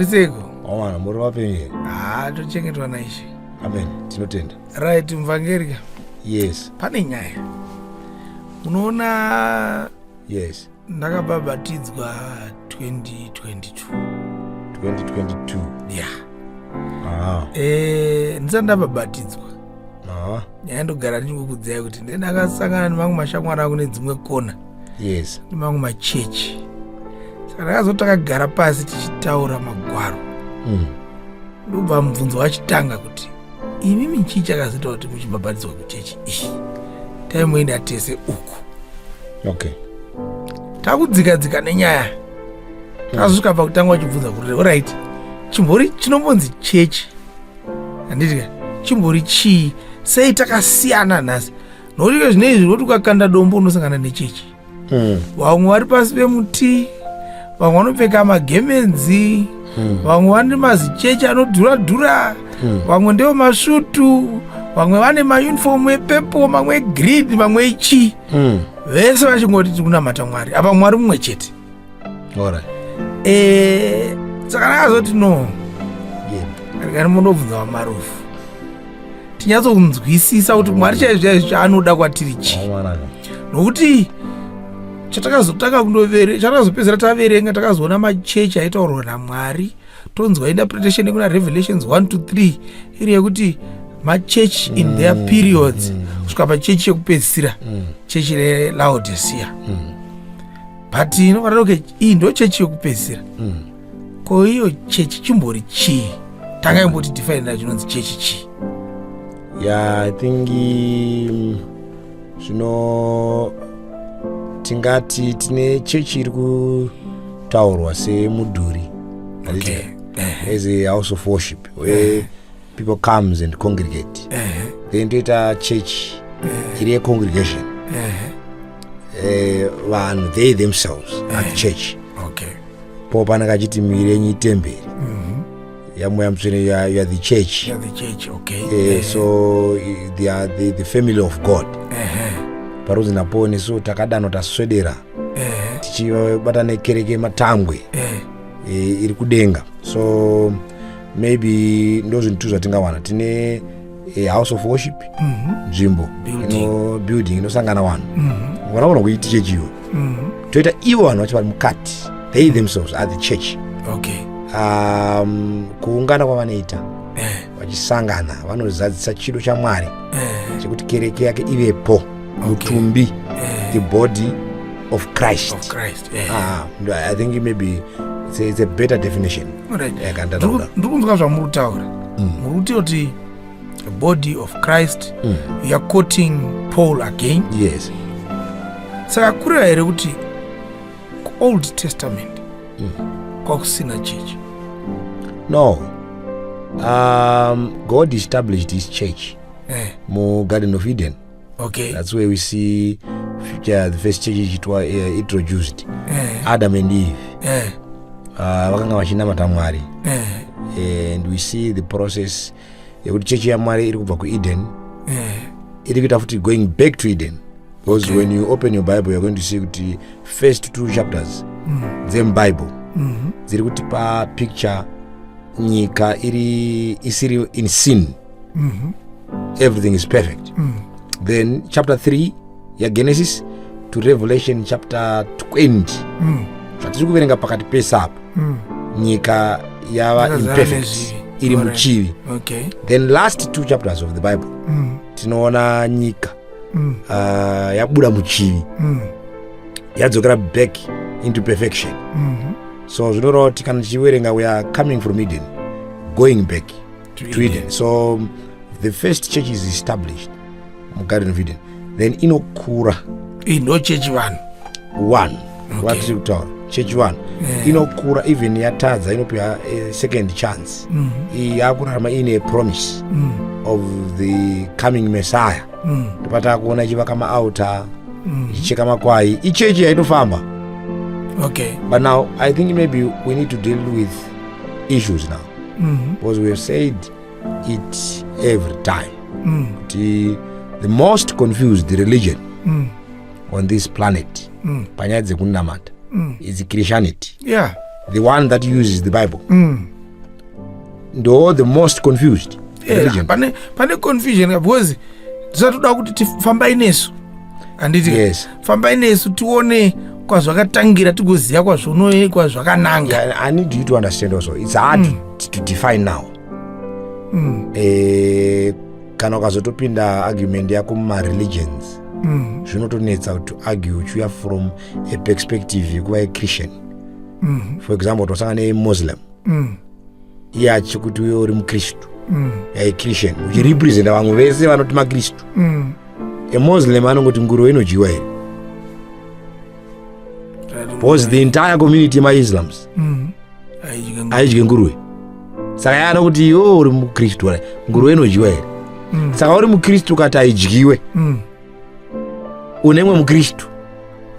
Riseko. Omana muri vapenyu here? Ah, tochengetwa naIshe. Amen. Tinotenda. Right, mvangeri. Yes. Pane nyaya. Unoona Yes. Ndakabhabhatidzwa 2022. 2022. Yeah. Ah. Eh, ndisati ndabhabhatidzwa. Ah. Nyaya ndogara ndichikukudzai kuti ndakasangana nemamwe mashamwari angu nedzimwe kona. Yes. Nemamwe machechi. Saka ndakazoti takagara pasi tichitaura magwaro. Ndobva mubvunzo wachitanga kuti imimi chii chakazoita kuti muchibhabhatidzwa kuchechi iyi? Taimboenda tese uku. Okay. Takudzika dzika nenyaya. Takazosvika pakutanga wachibvunza kuti alright, chimbori chinombonzi chechi handiti ka chimbori chii sei takasiyana nhasi nokuti ke zvine izvi kuti ukakanda dombo unosangana nechechi vamwe vari pasi pemuti vamwe vanopfeka magemenzi vamwe vane mazichechi anodhura dhura vamwe ndevo masvutu vamwe vane maunifomu epepo mamwe egreen mamwe echii vese vachingoti tiri kunamata Mwari apa Mwari mumwe chete. Alright. Saka ndakazoti no, rikani mundobvunza vaMarufu tinyatsokunzwisisa kuti Mwari chaizvo chaizvo chaanoda kwatiri chii, nokuti chatakazotanga kundovere chatakazopedzera taverenga, takazoona machechi aitaurwa naMwari, tonzwa interpretation yekuna Revelations 1 to 3 iri yekuti machechi in their periods kusvika pachechi yekupedzisira, chechi reLaodicea. But inofanira, okay, iyi ndo chechi yekupedzisira. Ko iyo chechi chimbori chii? Tanga imboti definira chinonzi chechi chii? Yeah, I think zvino tingati tine chechi iri kutaurwa semudhuri as a house of worship where people comes and congregate. Then toita church iri yecongregation, vanhu they themselves are the church. Po panenge achiti miviri yenyu itemberi yaMweya Mutsvene. You are the church. Yeah, the church, okay. So they are the family of God. Parudzi napo nesu takadanwa, taswedera tichibata nekereke yematangwe iri kudenga. So maybe ndo zvinhu tu zvatingawana. Tine a house of worship, nzvimbo Building. Ino building inosangana vanhu vanogona kuiti chechiwo. Toita ivo vanhu vacho vari mukati, they themselves are the church. Kuungana kwavanoita vachisangana, vanozadzisa chido chaMwari chekuti kereke yake ivepo, mutumbi, the body of Christ. Of Christ. Ah, I think maybe it's a better definition. Kana ndataura. Ndiri kunzwa zvamuri kutaura. Muri kuti the body of Christ. You are quoting Paul again. Yes. Saka kureva here kuti kuOld Testament kwakusina chechi? No, God established his church muGarden of Eden. That's where we see future, the first church ichitwa introduced. Adam and Eve vakanga vachinamata Mwari and we see the process yekuti chechi yaMwari iri kubva kuEden iri kuita futi going back to Eden, because when you open your Bible, you're going to see kuti first two chapters dzemuBible dziri kutipa picture nyika iri isiri in sin, everything is perfect. Then chapter 3 yaGenesis to Revelation chapter 20, zvatiri kuverenga pakati pesapa, nyika yava Yakazara imperfect, nezvivi. Iri muchivi. Then last two chapters of the Bible, tinoona nyika yabuda muchivi, yadzokera back into perfection. So zvinoreva kuti kana tichiverenga, we are coming from Eden, going back To to Eden. So the first church is established muGarden of Eden, then inokura. Iyi ndo chechi vanhu. One watiri kutaura, church one inokura. Even yatadza, inopiwa a second chance. Iyi yakurarama iine promise of the coming Messiah. Ndopatava kuona ichivaka maaltar, ichicheka makwai, ichechi yaitofamba. But now I think maybe we need to deal with issues now, because we have said it every time kuti the most confused religion on this planet panyaya dzekunamata is Christianity. The one that uses the Bible ndo the most confused religion. Pane confusion ka, because tisatoda kuti tifambai nesu, handiti? Yes. Fambai nesu tione kwazvakatangira, tigoziva kwazvono kwazvakananga. Yeah, I need you to understand also it's hard to define now. Kana ukazotopinda argument yako mumareligions, zvinotonetsa to argue uchiuya from a perspective yekuva achristian. For example, tosangana nemuslim, iye achikuti uye uri mukristu, yaichristian, uchirepresenta vamwe vese vanoti makristu. Amuslim anongoti, "Nguruve inodyiwa here?" Because the entire community yemaIslams aidye nguruve. Saka iye anokuti, "Iwe uri mukristu, ora nguruve inodyiwa here?" Saka uri mukristu ukati aidyiwe, une mwe mukristu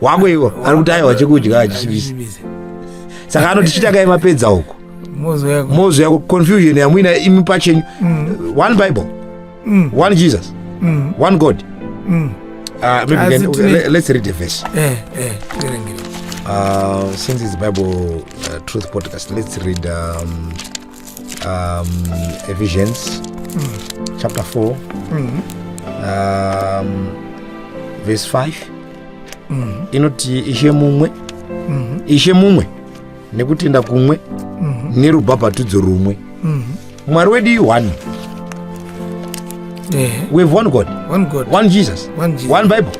wako iwo ari kuti, "Aiwa, chekudya hachisvibisi." Saka anoti, "Chitakai mapedza uko, mozoya confusion yamuina imi pachenyu." One Bible, one Jesus, one God. Maybe we can, okay, let's read a verse. Verengere. Since it's Bible Truth Podcast, let's read Ephesians chapter 4, verse 5. Inoti, "Ishe mumwe, Ishe mumwe, nekutenda kumwe, nerubhabhatidzo rumwe." Mwari wedu i-one. We have one God. One God. One Jesus. One Jesus. One Bible.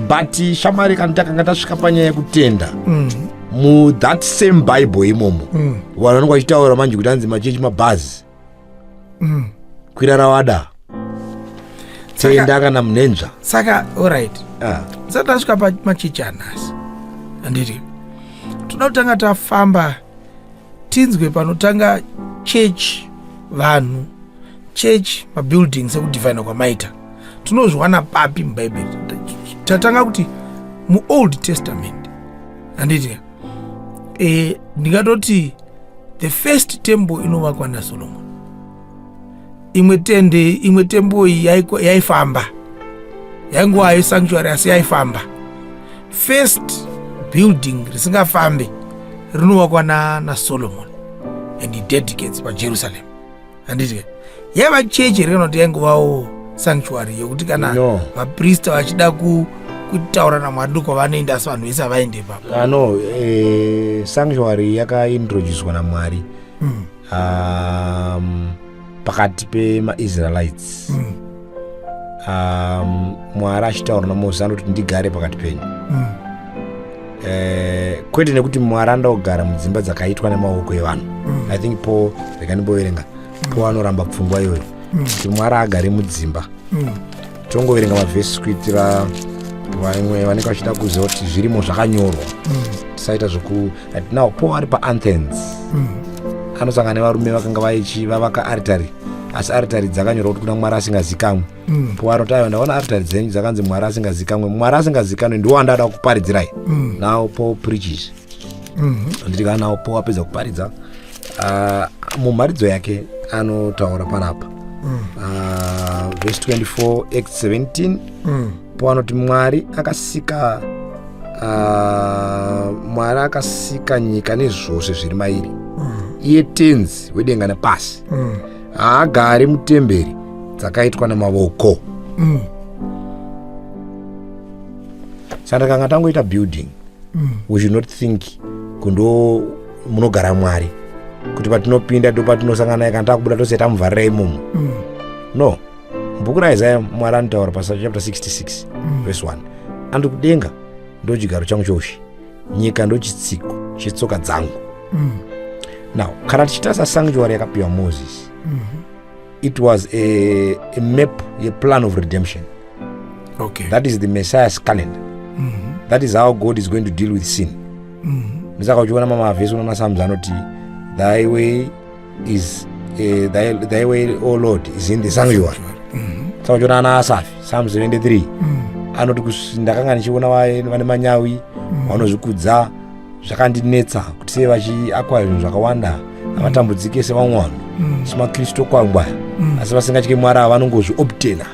But shamari, kana takanga tasvika panyaya yekutenda muthat same Bible imomo, vanhu vanonge vachitaura manje kuti hanzi machechi mabhazi, kwira rawada, tenda kana munhenzva. Saka alright, Ah, tisati tasvika pamachechi anhasi, handiti toda kutanga tafamba tinzwe panotanga church, vanhu, church, mabuildings ekudefina kwamaita, tinozviwana papi mubhaibheri? Tatanga kuti muOld Testament, handiti? Ndingatoti the first temple inovakwa naSolomon. Imwe tende, imwe temple iyi yaifamba, yaingova yesanctuary, asi yaifamba. First building risingafambe rinovakwa naSolomon and he dedicates paJerusalem, handiti? Yaiva chechi here kana kuti yaingovawo sanctuary yekuti kana No. vaprista vachida kutaura naMwari ndokwavanoenda, asi vanhu vese havaende ipapo? Ah, no, sanctuary yakaintroducwa naMwari pakati pemaIsraelites. Mwari achitaura naMozisi anoti, "Ndigare pakati penyu." Kwete nekuti Mwari anoda kugara mudzimba dzakaitwa nemaoko evanhu. I think Paul, rega ndimboverenga, Paul anoramba pfungwa iyoyo kuti Mwari agare mudzimba. Tongoverenga mavhesi kuitira vamwe vanenge vachida kuziva kuti zvirimo zvakanyorwa, tisaita zvoku. Now Paul ari paAthens, anosangana nevarume vakanga vavaka aritari, asi aritari dzakanyorwa kuti kuna Mwari asingazikamwe. Paul anoti, "Aiwa, ndaona aritari dzenyu dzakanzi Mwari asingazikamwe. Mwari asingazikanwe ndiwo andada kuparidzirai." Now Paul preaches, nditi kana now Paul apedza kuparidza, mumharidzo yake anotaura panapa, verse 24, Acts 17. Paul anoti, "Mwari akasika nyika nezvose zviri mairi, iye Tenzi wedenga nepasi, haagari mutemberi dzakaitwa namavoko." Saka kanga tangoita building, we should not think kundo munogara Mwari, kuti patinopinda ndo patinosangana naye, kana takubuda tose tamuvharira imomo. No. Mubhuku raIsaya, Mwari anotaura pachapter 66 verse 1, anoti, "Kudenga ndo chigaro changu choushe, nyika ndo chitsiko chetsoka dzangu." Now kana tichitarisa sanctuary yakapiwa Moses, it was a map yeplan of redemption. That is the Messiah's calendar. That is how God is going to deal with sin. Ndosaka uchiona mamavhesi, unoona Psalms anoti, "Thy way is thy way, O Lord, is in the sanctuary." Saka uchiona ana Asafi, Psalm 73, anoti, "Ndakanga ndichiona vane manyawi vanozvikudza, zvakandinetsa kuti sei vachiakwa zvinhu zvakawanda, havatambudzike sevamwe vanhu, semakristu okwangwaya, asi vasingatye Mwari ava vanongozviobtena,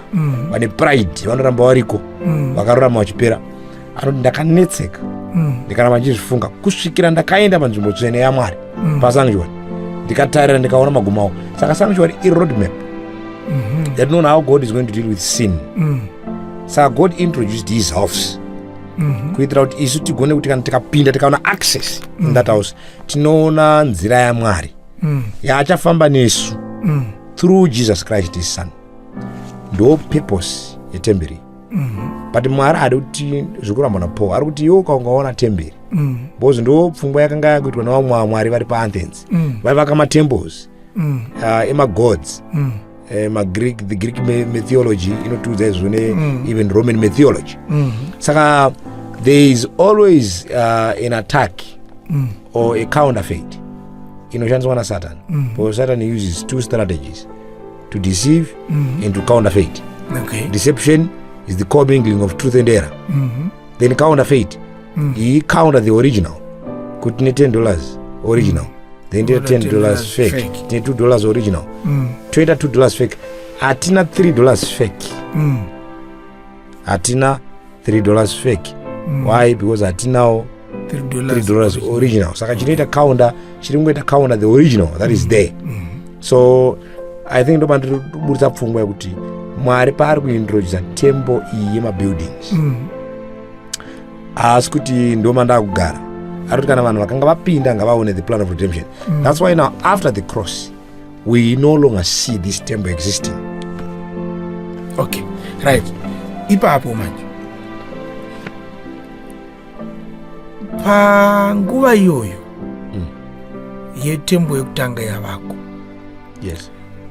vane pride, vanoramba variko, vakarurama vachipera." Anoti ndakanetseka ndikaramba ndichizvifunga kusvikira ndakaenda panzvimbo tsvene yaMwari pasanctuary, ndikatarira, ndikaona magumo awo. Saka sanctuary iroad map yatinoona how God is going to deal with sin. Saka God introduced his house kuitira kuti isu tigone kuti kana tikapinda, tikaona access in that house, tinoona nzira yaMwari yaachafamba nesu through Jesus Christ, his son. Ndo purpose yetemberi. But Mwari haadi kuti zvikurambwa naPaul. Ari kuti iwe ukaungaona temberi, because ndo pfungwa yakanga yakuitwa nevamwe vamwari vari paAthens, vaivaka matemples emagods. MaGreek, the Greek mythology inotiudza izvo, ne even Roman mythology. Saka there is always an attack or a counterfeit inoshandiswa naSatan, because Satan uses two strategies: to deceive and to counterfeit. Deception is the commingling of truth and error. Then counterfeit, he counter the original, kuti ne $10 original, then tine $10 fake, fake. Tine $2 original, toita $2 fake. Hatina $3 fake. Hatina $3 fake. Why? Because hatinawo $3 original. Saka chinoita counter, chiri kungoita counter the original that is there. So I think ndopandiri kuburitsa pfungwa yekuti Mwari paari kuintrodusa temple iyi yemabuildings, haasi kuti ndomanda kugara. Ari kuti kana vanhu vakanga vapinda, ngavaone the plan of redemption. That's why now, after the cross, we no longer see this temple existing. Okay, right. Ipapo manje, panguva iyoyo yetemple yekutanga yavako,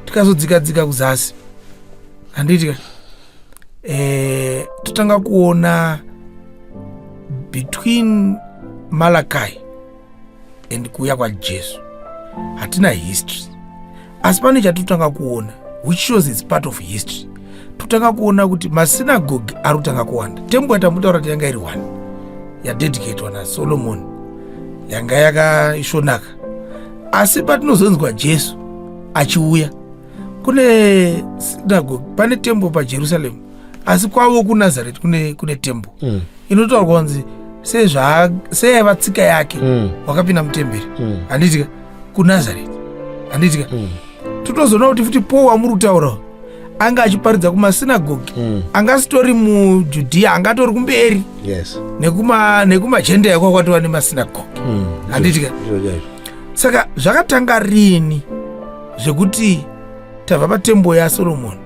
tikazodzika-dzika kuzasi, handiti ka, totanga kuona between Malachi and kuuya kwaJesu hatina history, asi pane chatotanga kuona which shows its part of history. Totanga kuona kuti masinagogi ari kutanga kuwanda. Temple yatambotaura kuti yanga iri one, yadedicatwa naSolomon, yanga yakaisvonaka, asi patinozonzwa Jesu achiuya, kune sinagogi, pane temple paJerusalemu, asi kwavo kuNazareti kune temple inotaurwa kunzi seyaiva tsika yake, wakapinda mutemberi, handitika, kuNazareti, handitika. Totozoona kuti futi Paul wamuri kutaurawo anga achiparidza kumasinagogi angasitori muJudhiya, angatori kumberi nekumajenda kwakatova nemasinagogi, handitika. Izvo chaizvo. Saka zvakatanga rini zvekuti tabva patemple yaSolomoni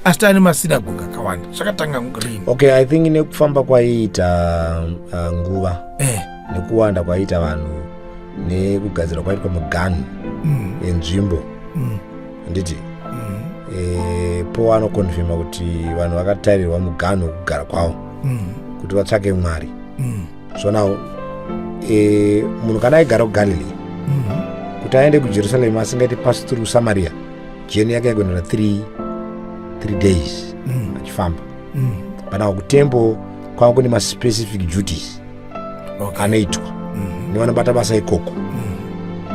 asi taane masinagogi akawanda? Zvakatanga rini? Okay, I think nekufamba kwaiita nguva, nekuwanda kwaiita vanhu, nekugadzirwa kwaitwa muganhu enzvimbo, handiti? Paul anoconfirma kuti vanhu vakatarirwa muganhu wekugara kwavo kuti vatsvake Mwari. So now munhu kana aigara kuGalilee, kuti aende kuJerusalem asingaiti pass through Samaria, journey yake yakuendera 3 days achifamba. But now kutemple kwanga kune maspecific duties anoitwa nevanobata basa ikoko,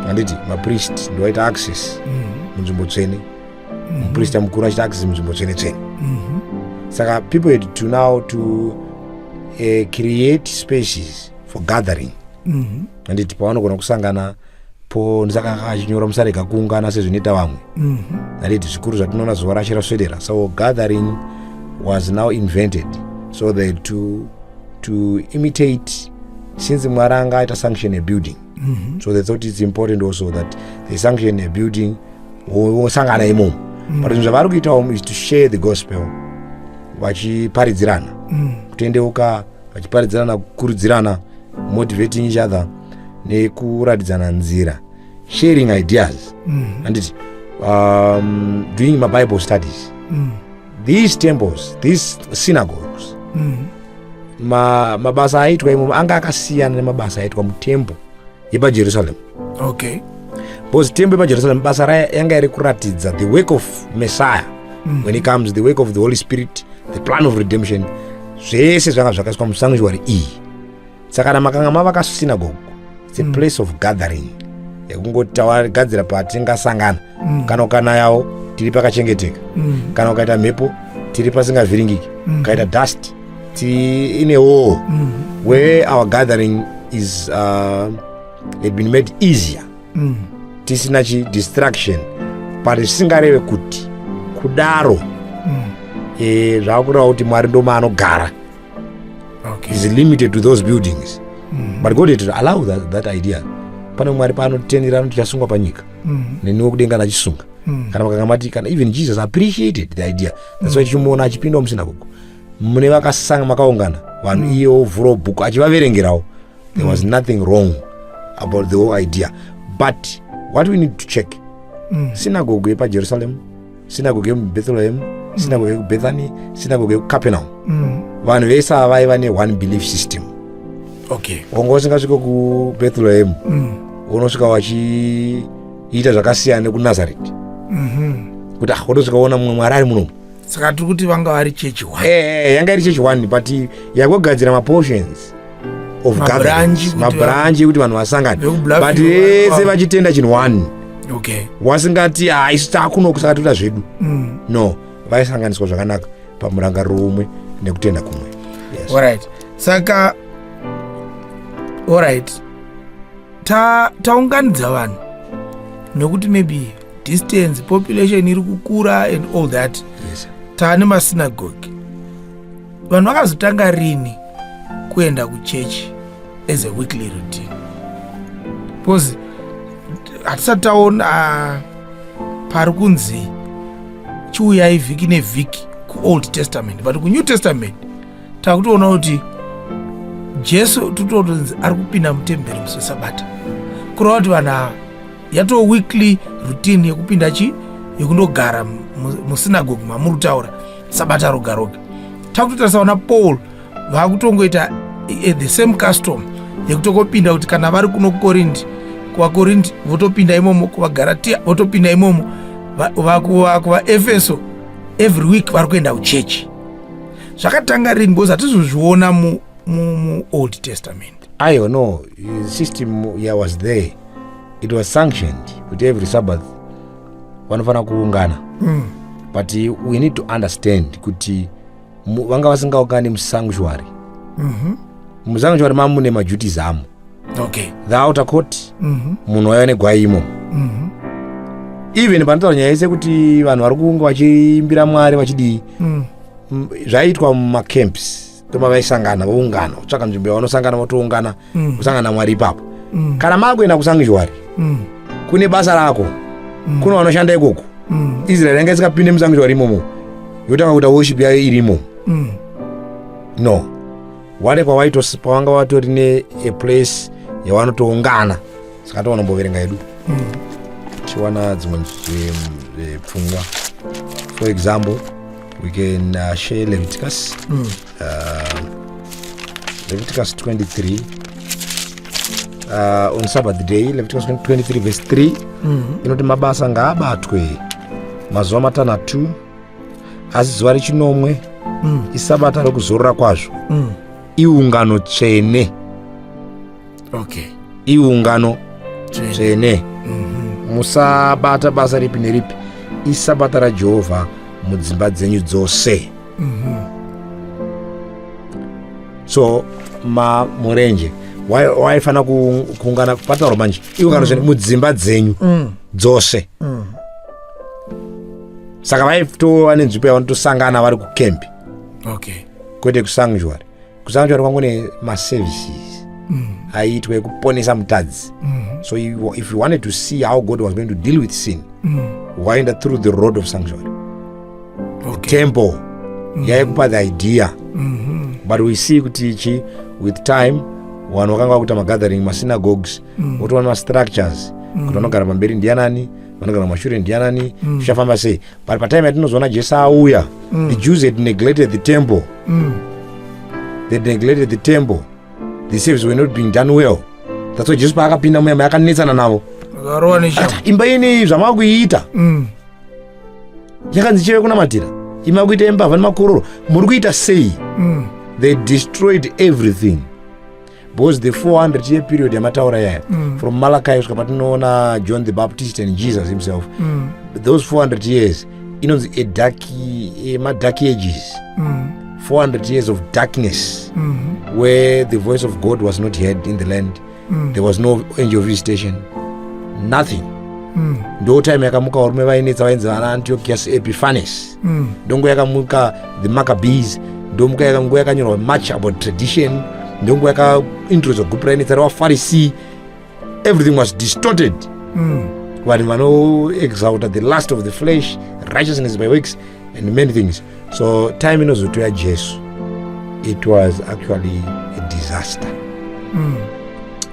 handiti? Mapriest ndovaita access munzvimbo tsvene, muprista mukuru achiita access munzvimbo tsvene tsvene. Saka people had to now to create spaces for gathering, handiti, pavanogona kusangana po. Ndisaka achinyora, "Musarega kuungana sezvinoita vamwe," handiti, zvikuru zvatinoona zuva racho raswedera. So gathering was now invented so that to imitate, since Mwari anga aita sanction a building, so they thought it's important also that they sanction a building, wosangana imomo. But zvinhu zvavari kuitawo is to share the gospel, vachiparidzirana kutendeuka, vachiparidzirana kukurudzirana, motivating each other nekuratidzana nzira, sharing ideas, handiti, doing mabible studies. These temples, these synagogues, mabasa aitwa imomo anga akasiyana nemabasa aitwa mutemple yepaJerusalem, because temple yepaJerusalem basa rayo yanga iri kuratidza the work of Messiah when he comes, the work of the Holy Spirit, the plan of redemption. Zvese zvanga zvakaiswa musanctuary iyi. Saka kana makanga mavaka synagogue, it's a place of gathering yekungoti tawagadzira patingasangana. Kana ukanayawo, tiri pakachengeteka. Kana ukaita mhepo, tiri pasingavhiringiki. Ukaita dust, Tiri in a war where our gathering is had been made easier, tisina chi distraction, but zvisingareve kuti kudaro zvakureva kuti Mwari ndomaanogara. Is limited to those buildings, but God had to allow that idea. Pane Mwari paanotendera anoti chasungwa panyika, neniwo kudenga ndachisunga. Kana makanga mati, kana even Jesus appreciated the idea. That's why tichimuona achipinda musinagogo mune vakasanga, makaungana vanhu, iye ovhurawo bhuku achivaverengerawo. There was nothing wrong about the whole idea, but what we need to check, sinagogo yepaJerusalem, sinagogo yemuBethlehem, sinagogo yekuBethany, sinagogo yekuCapernaum, vanhu vese ava vaiva neone belief system. Wanga usingasvike kuBethlehem, unosvika vachiita zvakasiyana nekuNazareti, kuti ah, unosvika uona mumwe mwari ari munomu. Saka tiri kuti vanga vari chechi one? Yanga iri chechi one, but yakugadzira maportions of Mabranch gatherings, mabranch ekuti vanhu vasangane, VekuBluffhill but vese vachitenda chinhu one. Wasingati, "Ah, isu taakunoku, saka toita zvedu." No, vaisanganiswa zvakanaka pamurangariro umwe nekutenda kumwe, yes. Alright, saka alright, taunganidza vanhu nekuti maybe distance, population iri kukura and all that. Taane masinagogi. Vanhu vakazotanga rini kuenda kuchechi as a weekly routine? Because hatisati taona pari kunzi chiuyai vhiki nevhiki kuOld Testament, but kuNew Testament takutoona kuti Jesu tototonzi ari kupinda mutemberi musi weSabata, kureva kuti vanhu ava yatoo weekly routine yekupinda chi yekundogara musinagogi mamuri kutaura Sabata roga roga. Takutotarisa vana Paul vakutongoita the same custom yekutongopinda, kuti kana vari kuno kuKorindi, kuvaKorindi votopinda imomo, kuvaGaratia votopinda imomo, kuvaEfeso every week vari kuenda kuchechi. Zvakatanga rini? Because hatizozviona muOld Testament. Aiwa, no, system, yeah, was there. It was sanctioned kuti every Sabbath vanofanira kuungana, but we need to understand kuti vanga vasingaungani musanctuary. Musanctuary mamune maduties amo. The outer court, munhu waiva negwai imomo. Even panotaura nyaya yese kuti vanhu vari kunge vachiimbira Mwari vachidii, zvaiitwa mumacamps, toma vaisangana voungana, kutsvaka nzvimbo yavanosangana, votoungana, kusangana naMwari ipapo. Kana maakuenda kusanctuary, kune basa rako, kune vanoshanda ikoko. Israeri yanga isingapinde musanctuary imomo yotanga kuita worship yayo iri imomo. No, ware pavanga vatori nea place yavanotoungana. Saka tovanomboverenga yedu, tichiwana dzimwe pfungwa. For example, we can share Leviticus, Leviticus 23, on Sabbath day. Leviticus 23 verse 3 inoti, "Mabasa ngaabatwe mazuva 6, asi zuva rechinomwe isabata rokuzorora kwazvo, iungano tsvene." Iungano Tsvene. tsvene. Musabata basa ripi neripi, isabata raJehovha mudzimba dzenyu dzose. So ma murenje waifanira kuungana, pataurwa manje iungano tsvene mudzimba dzenyu dzose. Saka vaitova nenzvimbo yavanotosangana vari kukempi, kwete kusanctuary. Kusanctuary kwangu nemaservices aiitwa ekuponesa mutadzi. So if you wanted to see how God was going to deal with sin, waenda through the road of sanctuary. Temple yaikupa the idea, but we see kuti chi with time vanhu vakanga vakuita magathering, masynagogues, votoona mastructures kuti vanogara pamberi ndianani, vanogara mumashure ndianani, zvichafamba sei. But patime yatinozoona Jesu auya, the Jews had neglected the temple. They neglected the temple. The service were not being done well. That's why Jesu paakapinda muyamba yakanetsana navo. Akarova neshamhu. "Imba inei zvamakuiita, yakanzi chive kunamatira, ima kuita imbavha nemakororo, muri kuita sei?" They destroyed everything because the 400 year period yamataura yaya, from Malachi kusvika patinoona John the Baptist and Jesus himself, those 400 years inonzi madark ages. 400 years of darkness where the voice of God was not heard in the land. There was no angel visitation, nothing. Ndo time yakamuka varume vainetsa vainzi vana Antiochus Epiphanes. Ndonguva yakamuka the Maccabees. Ndomuka nguva yakanyorwa much about tradition. Ndonguva yakaintroducwa group rainetsa revaFarisi. Everything was distorted. Vanhu vanoexalta the lust of the flesh, righteousness by works and many things. So time inozotoya Jesu, it was actually a disaster.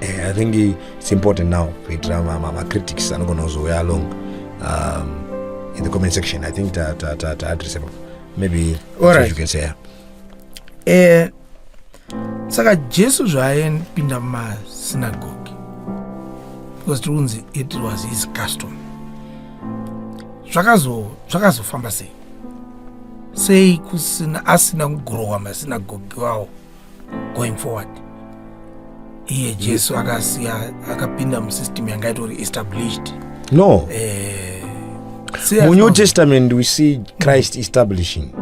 I think it's important now kuitira macritics anogona kuzouya along in the comment section. I think ta address maybe that's what you can say, yeah. Saka Jesu zvaaipinda mumasinagogi, because tiri kunzi it was his custom, zvakazofamba sei? Sei kusina asina kugrowa masinagogi wawo going forward? Iye Jesu akasiya akapinda musystem yanga itori established. No. Mu New Testament we see Christ establishing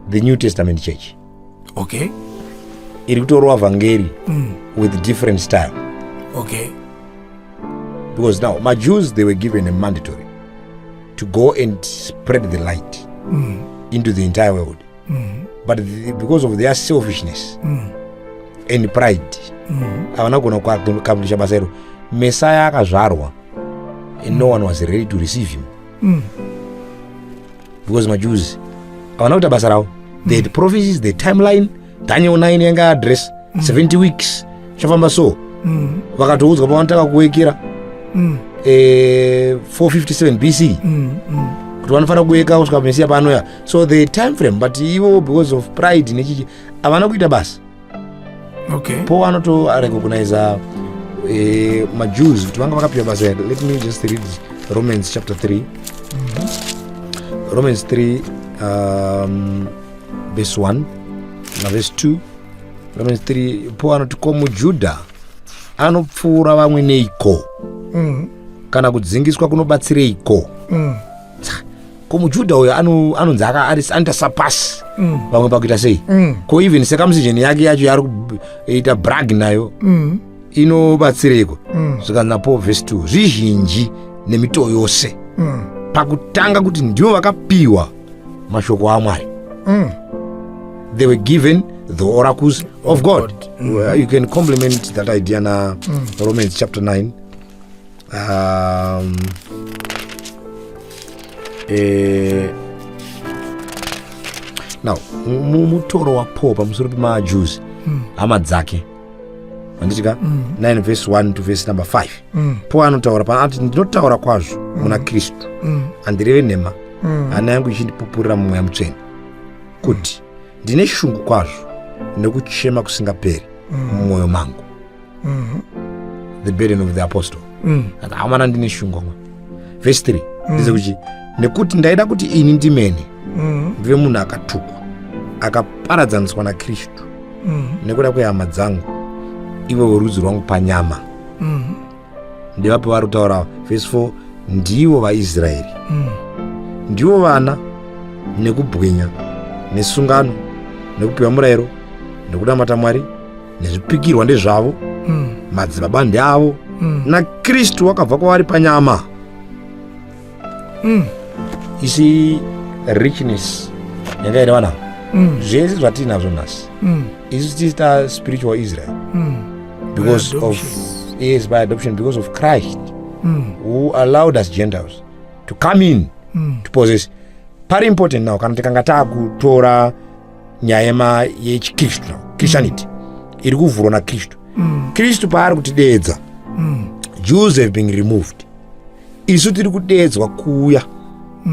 the New Testament church iri kutorwa vhangeri with different style. Because now maJews, they were given a mandatory to go and spread the light into the entire world. But because of their selfishness and pride, havana kugona kuaccomplisha basa iro. Mesaya akazvarwa and no one was ready to receive him because maJews havana kuita basa ravo. They had prophecies, the timeline, Daniel 9 yanga address 70 weeks chafamba. So vakatoudzwa pavanotanga kuwekera 457 BC kuti vanofanira kuweka kusvika Mesiya paanoya. So the time frame, but ivo because of pride nechichi havana kuita basa. Paul anotorecogniza maJews kuti vanga vakapiwa basa. Let me just read Romans chapter 3. Romans 3 verse 1 naverse 2. Romans 3, Paul anoti, "Ko muJudha anopfuura vamwe neiko? Kana kudzingiswa kunobatsireiko?" Ko muJudha uyo anonzi anoita surpass vamwe pakuita sei? Ko even circumcision yake yacho yaari kuita brag nayo inobatsireiko? Zvikanzi naPaul, verse 2, "Zvizhinji nemitoo yose, pakutanga kuti ndivo vakapiwa mashoko aMwari." They were given the oracles of God. Well, you can complement that idea na Romans chapter 9. Now mutoro waPaul pamusoro pemaJews, hama dzake, handitika? 9 verse 1 to verse number 5. Paul anotaura pana ati, "Ndinotaura kwazvo muna Kristu, handireve nhema, hana yangu ichindipupurira mumweya mutsvene kuti ndine shungu kwazvo nekuchema kusingaperi mumwoyo mangu." The burden of the apostle. Ati, "Hamana, ndine shungu amwe." Verse 3 ndezekuti, "Nekuti ndaida kuti ini ndimene ndive munhu akatukwa, akaparadzaniswa naKristu nekuda kwehama dzangu, ivo vorudzi rwangu panyama." Ndevapi vari kutaura? Verse 4, "Ndivo vaIsraeri, ndivo vana nekubwinya nesungano nekupiwa murayiro nekunamata Mwari nezvipikirwa ndezvavo, madzibaba ndeavo, naKristu wakabva kwavari panyama." Isi richness yanga ine vanhu, zvese zvatinazvo nhasi, isu tiita spiritual Israel because By of adoption. Yes, by adoption, because of Christ who allowed us Gentiles to come in to possess. Pari important now, kana tikanga taakutora nyaya yechikristu now, Christianity iri kuvhurwa naKristu. Kristu paari kutideedza, Jews have been removed. Isu tiri kudeedzwa kuuya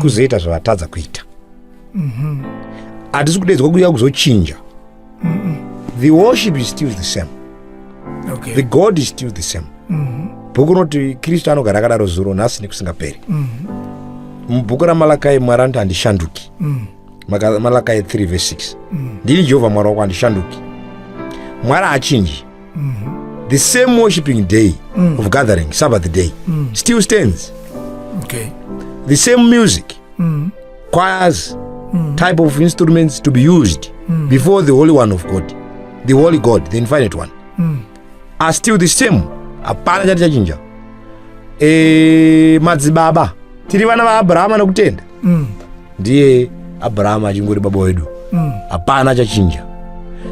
kuzoita zvavatadza kuita. Hatisi kudeedzwa kuuya kuzochinja. The worship is still the same. The God is still the same. Bhuku rinoti Kristu anogara akadaro zuro, nhasi nekusingaperi. Mubhuku raMalakai, Mwari anoti, "Handishanduki." Malakai 3 verse 6, "Ndini Jehovha Mwari wako, handishanduki." Mwari haachinji. The same worshiping day of gathering, Sabbath day, still stands. The same music, choirs, Type of instruments to be used before the Holy One of God, the Holy God, the Infinite One, are still the same. Hapana chati chachinja. Madzibaba tiri vana vaAbrahama nokutenda. Ndiye Abrahama achingori baba wedu. Hapana chachinja.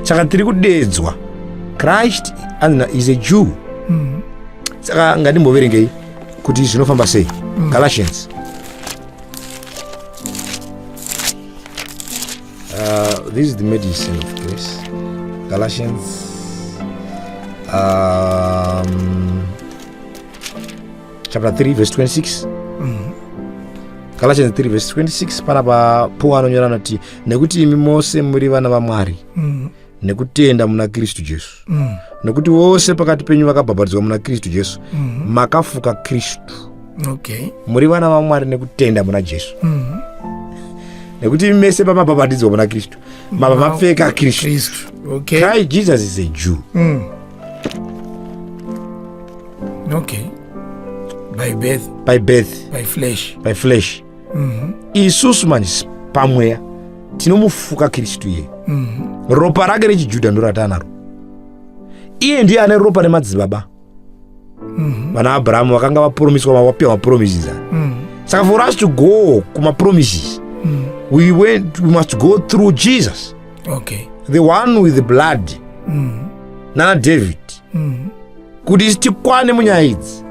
Saka tiri kudedzwa. Christ is a Jew. Saka ngatimboverengei kuti zvinofamba sei. Galatians. This is the medicine of grace. Galatians chapter 3 verse 26. Galatians 3 verse 26, panapa Paul anonyora anoti, "Nekuti imi mose muri vana vaMwari nekutenda muna Kristu Jesu. Nekuti vose pakati penyu vakabhabhatidzwa muna Kristu Jesu makafuka Kristu." Muri vana vaMwari nekutenda muna Jesu. Nekuti imi mese pamabhabhatidzwa muna Kristu mava mapfeka Kristu. Kristu, okay. Christ Jesus is a Jew. Okay, by birth. By birth. By flesh. By flesh. Isusu manje pamweya tinomufuka Kristu iye. Ropa rake rechijudha ndo ratanaro. Iye ndiye ane ropa remadzibaba vana Abrahamu vakanga vapromiswa, vapiwa mapromises aya. Saka for us to go kumapromises, we must go through Jesus, the one with the blood, nana David, kuti isi tikwane munyaya idzi.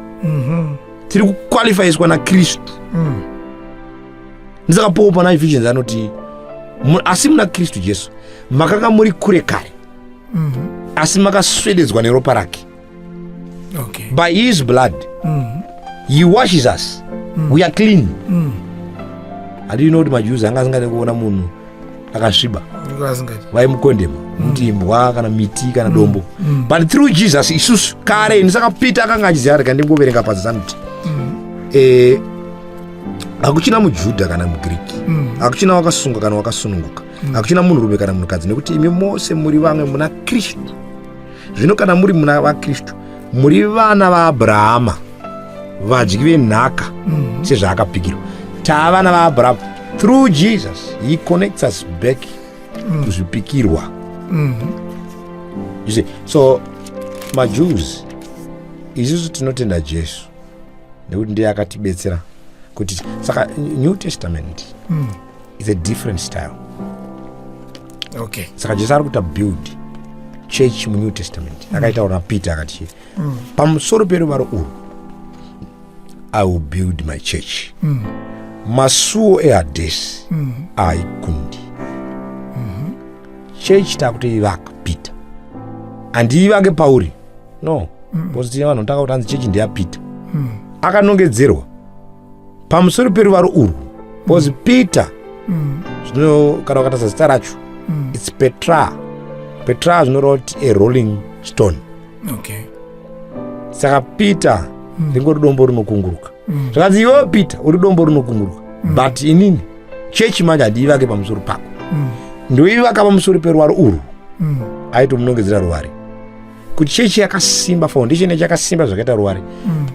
Tiri kuqualifyiswa naKristu. Ndisaka Paul pana Ephesians anoti, "Asi muna Kristu Jesu makanga muri kure kare, asi makaswededzwa neropa rake." By his blood he washes us, we are clean. Handii know kuti maJews anga asingade kuona munhu akasviba. Asingati. Vaimukondema kuti imbwa kana miti kana dombo. But through Jesus, isusu kare, ndisaka Peter akanga achiziva. Rega ndingoverenga pasi anoti, "Hakuchina muJudha kana muGiriki, hakuchina wakasunga kana wakasununguka, hakuchina munhurume kana munhukadzi, nekuti imi mose muri vamwe muna Kristu. Zvino kana muri muna vaKristu, muri vana vaAbrahama, vadyi venhaka sezvaakapikirwa." Tava vana vaAbrahama through Jesus. He connects us back kuzvipikirwa. You see, so maJews, isusu tinotenda Jesu nekuti ndiye akatibetsera kuti. Saka New Testament is a different style. Saka Jesu ari kuita build church muNew Testament. Akaitaura naPeter akati, "Pamusoro peruvaro urwu I will build my church. Masuo eHadhesi aikundi." Chechi takutoivaka. Peter handiivake pauri, no, because tine vanhu vanotanga kuti hanzi chechi ndeyaPeter. Akanongedzerwa pamusoro peruvaro urwu because Peter, zvino kana ukatarisa zita racho, it's Petra. Petra zvinoreva kuti a rolling stone. Saka Peter ringori dombo rinokunguruka. Zvakanzi, "Iwewe Peter uri dombo rinokunguruka, but inini chechi manje handiivake pamusoro pako, ndoivaka pamusoro peruvaro urwu." Aitomunongedzera ruware kuti chechi yakasimba, foundation yacho yakasimba zvakaita ruware.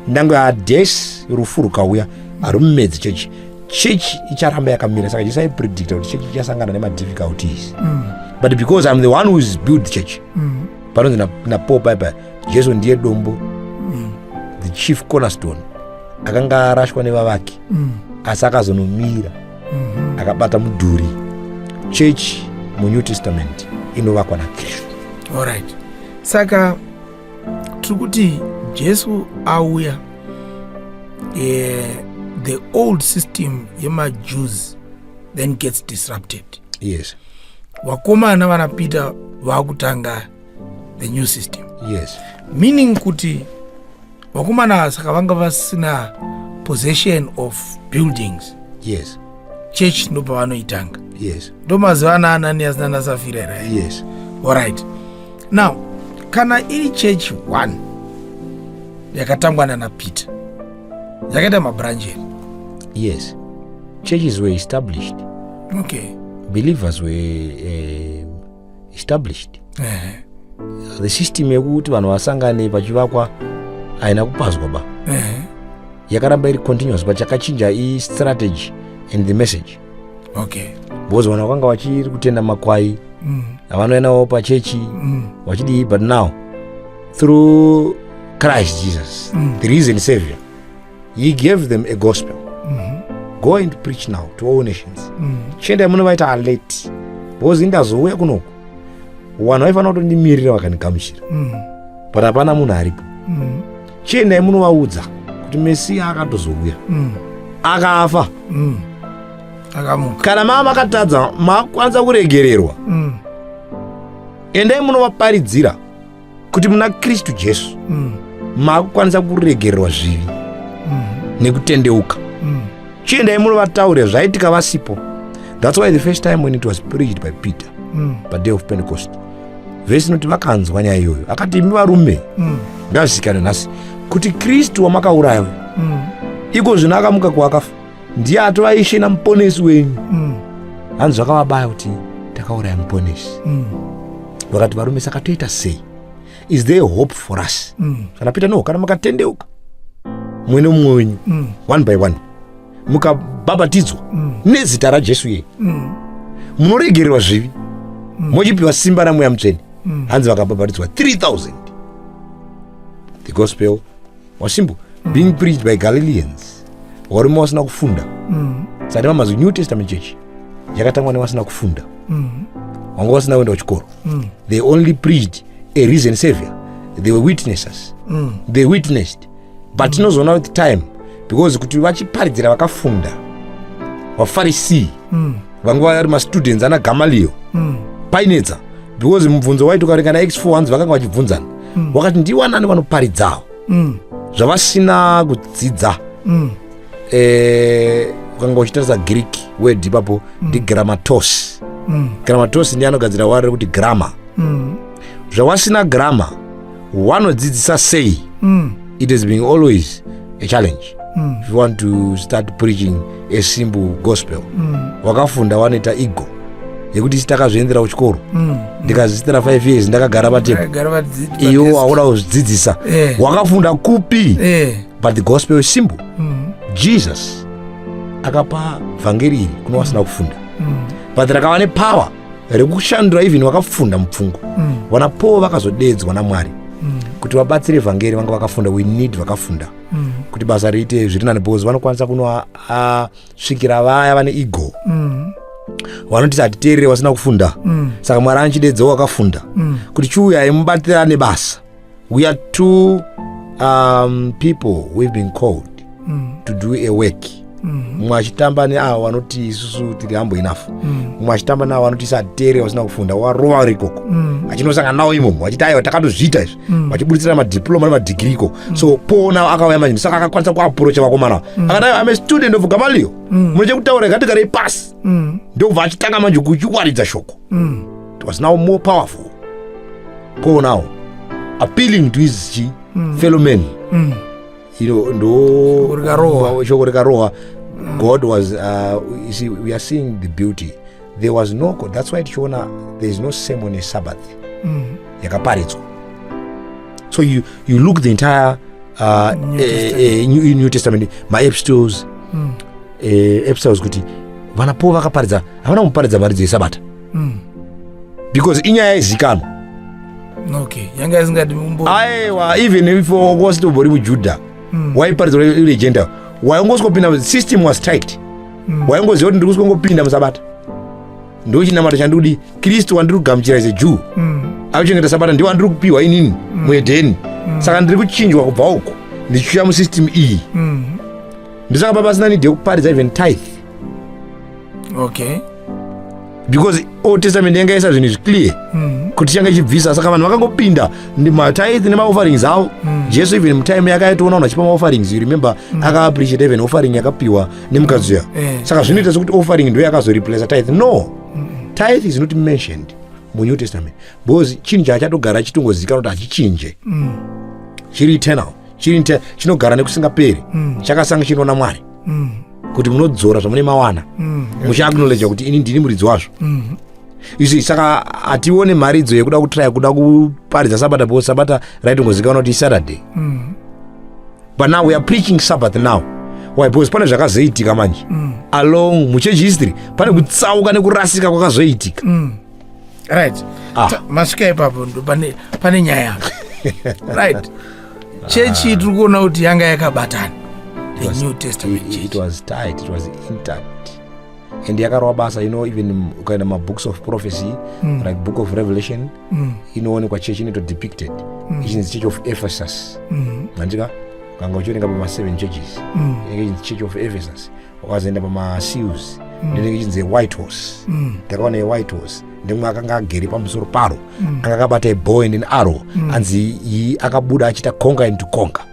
Ndango Hadhesi, rufu rukauya, harumumedzi chechi. Chechi icharamba yakamira. Saka Jesu aipredicta kuti chechi ichasangana nemadifficulties, but because I'm the one who is build the church. Panonzi naPaul paipa, Jesu ndiye dombo, the chief cornerstone, akanga arashwa nevavaki, asi akazonomira akabata mudhuri. Chechi muNew Testament inovakwa naKristu. Alright, saka tiri kuti Jesu auya, the old system yemaJews then gets disrupted. Vakomana vana Peter vaakutanga the new system. Meaning kuti vakomana saka vanga vasina possession of buildings. Church ndo pavanoitanga. Ndo mazuva ana Ananias nana Safira here? Yes. Alright, now kana iri church 1 yakatangwa nana Peter, yakaita mabranch here? Yes, churches were established. Believers were established. The system yekuti vanhu vasangane pachivakwa haina kupazwa ba. Yakaramba iri continuous, but chakachinja istrategy and the message. Because vanhu vakanga vachiri kutenda makwai avanoendawo pachechi vachidii, but now through Christ Jesus, the risen Savior, he gave them a gospel: "Go and preach now to all nations." Chiendai munovaita alert, because indazouya kunoku, vanhu vaifanira kutondimirira vakandigamuchira, but hapana munhu aripo. Chiendai munovaudza kuti Mesiya akatozouya, akafa, Akamuka. Kana maa makatadza, makwanisa kuregererwa. Endai munovaparidzira kuti muna Kristu Jesu makukwanisa kuregererwa zvivi nekutendeuka. Chiendai munovataurira zvaitika vasipo. That's why the first time when it was preached by Peter paday of Pentecost, vhesi inoti vakanzwa nyaya iyoyo, akati, "Imi varume, ngazvizikanwe nhasi kuti Kristu wamakauraya uyu, iko zvino akamuka kuwakafa, ndiye atova Ishe namuponesi wenyu." Hanzi zvakavabaya kuti takauraya muponesi. Vakati, "Varume, saka toita sei? Is there hope for us?" Kana Peter, "No, kana makatendeuka mumwe nemumwe wenyu, one by one, mukabhabhatidzwa nezita raJesu iye, munoregererwa zvivi, mochipiwa simba raMweya Mutsvene." Hanzi vakabhabhatidzwa 3000. The gospel was simple, being preached by Galileans, varume vasina kufunda. Sati vamazi New Testament Church yakatangwa nevasina kufunda, vanga vasina kuenda kuchikoro. They only preached a risen Savior. They were witnesses. They witnessed, but tinozoona with time, because kuti vachiparidzira vakafunda, vaFarisii, vanga vari mastudents ana Gamalio, painetsa, because mubvunzo waiti ukaverenga Acts 4, hanzi vakanga vachibvunzana, wakati, "Ndiwanani vanoparidzawo zvavasina kudzidza?" Ukanga uchitarisa Greek word ipapo, ndigrammatos. Grammatos ndiye anogadzira wari rekuti grammar. Zvawasina grammar, wanodzidzisa sei? It has been always a challenge. If you want to start preaching a simple gospel, wakafunda wanoita ego yekuti isi takazviendera kuchikoro, ndikazvisitira 5 years ndakagara patable. Vakagara Iwo wakuda kuzvidzidzisa, wakafunda kupi? But the gospel is simple. Jesus akapa vhangeri iri kuno vasina kufunda, but rakava nepower rekushandura even vakafunda mupfungwa. Vana Paul vakazodedzwa naMwari kuti vabatsire vhangeri. Vanga vakafunda. We need vakafunda kuti basa riite zviri nani, because vanokwanisa kunoasvikira vaya vane ego, vanoti hatiteerere vasina kufunda. Saka Mwari anochidedzawo wakafunda kuti chiuyai mubatirane basa. We are two people we've been called to do a work. Mumwe achitamba neavo vanoti isusu tiri humble enough, mumwe achitamba neavo vanoti isu hatiteerere vasina kufunda. Warova vari ikoko, achinosangana navo imomo, vachiti, "Aiwa, takatozviita izvi," vachiburitsira madiploma nemadigiri ikoko. So Paul nawo akauya manje, saka akakwanisa kuapproacha vakomana ava. Akati, "I'm a student of Gamalio, mune chekutaura, ngatigarei pasi." Ndokubva achitanga manje kuchiwaridza shoko. It was now more powerful. Paul now appealing to his fellow men, ndo Shoko rikarohwa. Shoko rikarohwa. God was you see, we are seeing the beauty. There was no God. That's why tichiona there is no sermon yeSabbath yakaparidzwa. So you look the entire New Testament. New Testament, maepistles, epistles, kuti vana Paul vakaparidza, havana kumuparidza mharidzo yesabata, because inyaya yezikanwa. Okay, yanga isingadi mumbo. Aiwa, even if wasitombori muJudha, waiparidza uri gentile, waingosvikopinda, system was tight. Waingoziva kuti ndiri kusvikongopinda musabata, ndochinamato chandikudi. Kristu wandiri kugamuchira is a Jew, akuchengeta sabata, ndiwo wandiri kupiwa inini muedheni. Saka ndiri kuchinjwa kubva uko ndichiuya musystem iyi. Ndosaka pasina need yekuparidza even tithe, because Old Testament yanga isa zvinhu zviclear kuti change chibvisa. Saka vanhu vakangopinda matithe nemaofferings avo. Jesu even mutime yakaitoona vanhu vachipa maofferings, you remember, akaappreciate even offering yakapiwa nemukadzi uya. Saka zvinoita sekuti offering ndo yakazoreplace tithe. No, tithe is not mentioned muNew Testament, because chinhu chaachatogara chitongozikanwa kuti hachichinje, chiri eternal, chiri chinogara nekusingaperi, chakasanctionwa naMwari kuti munodzora zvamune mawana, muchiacknowledge kuti ini ndini muridzi wazvo. You see, saka hatione mharidzo yekuda kutraya kuda kuparidza sabata, because sabata raitongozikanwa kuti iSaturday. But now we are preaching Sabbath now. Why? Because pane zvakazoitika manje along muchurch history, pane kutsauka nekurasika kwakazoitika. Right. Masvika ipapo, ndo pane nyaya, right? Chechi tiri kuona kuti yanga yakabatana, the New Testament It church. Was tight, it was intact and yakarova basa. Even ukaenda mabooks of prophecy, like Book of Revelation, inoonekwa church inoito depicted ichinzi Church of Ephesus. Mandika kanga uchioneka pama7 churches, inenge ichinzi Church of Ephesus. Wakazoenda pamaseals, inenge ichinzi White Horse. Ndakaona white horse, ndimwe akanga agere pamusoro paro, anga akabata bow and an arrow. Anzi iyi akabuda achiita conquer and to conquer,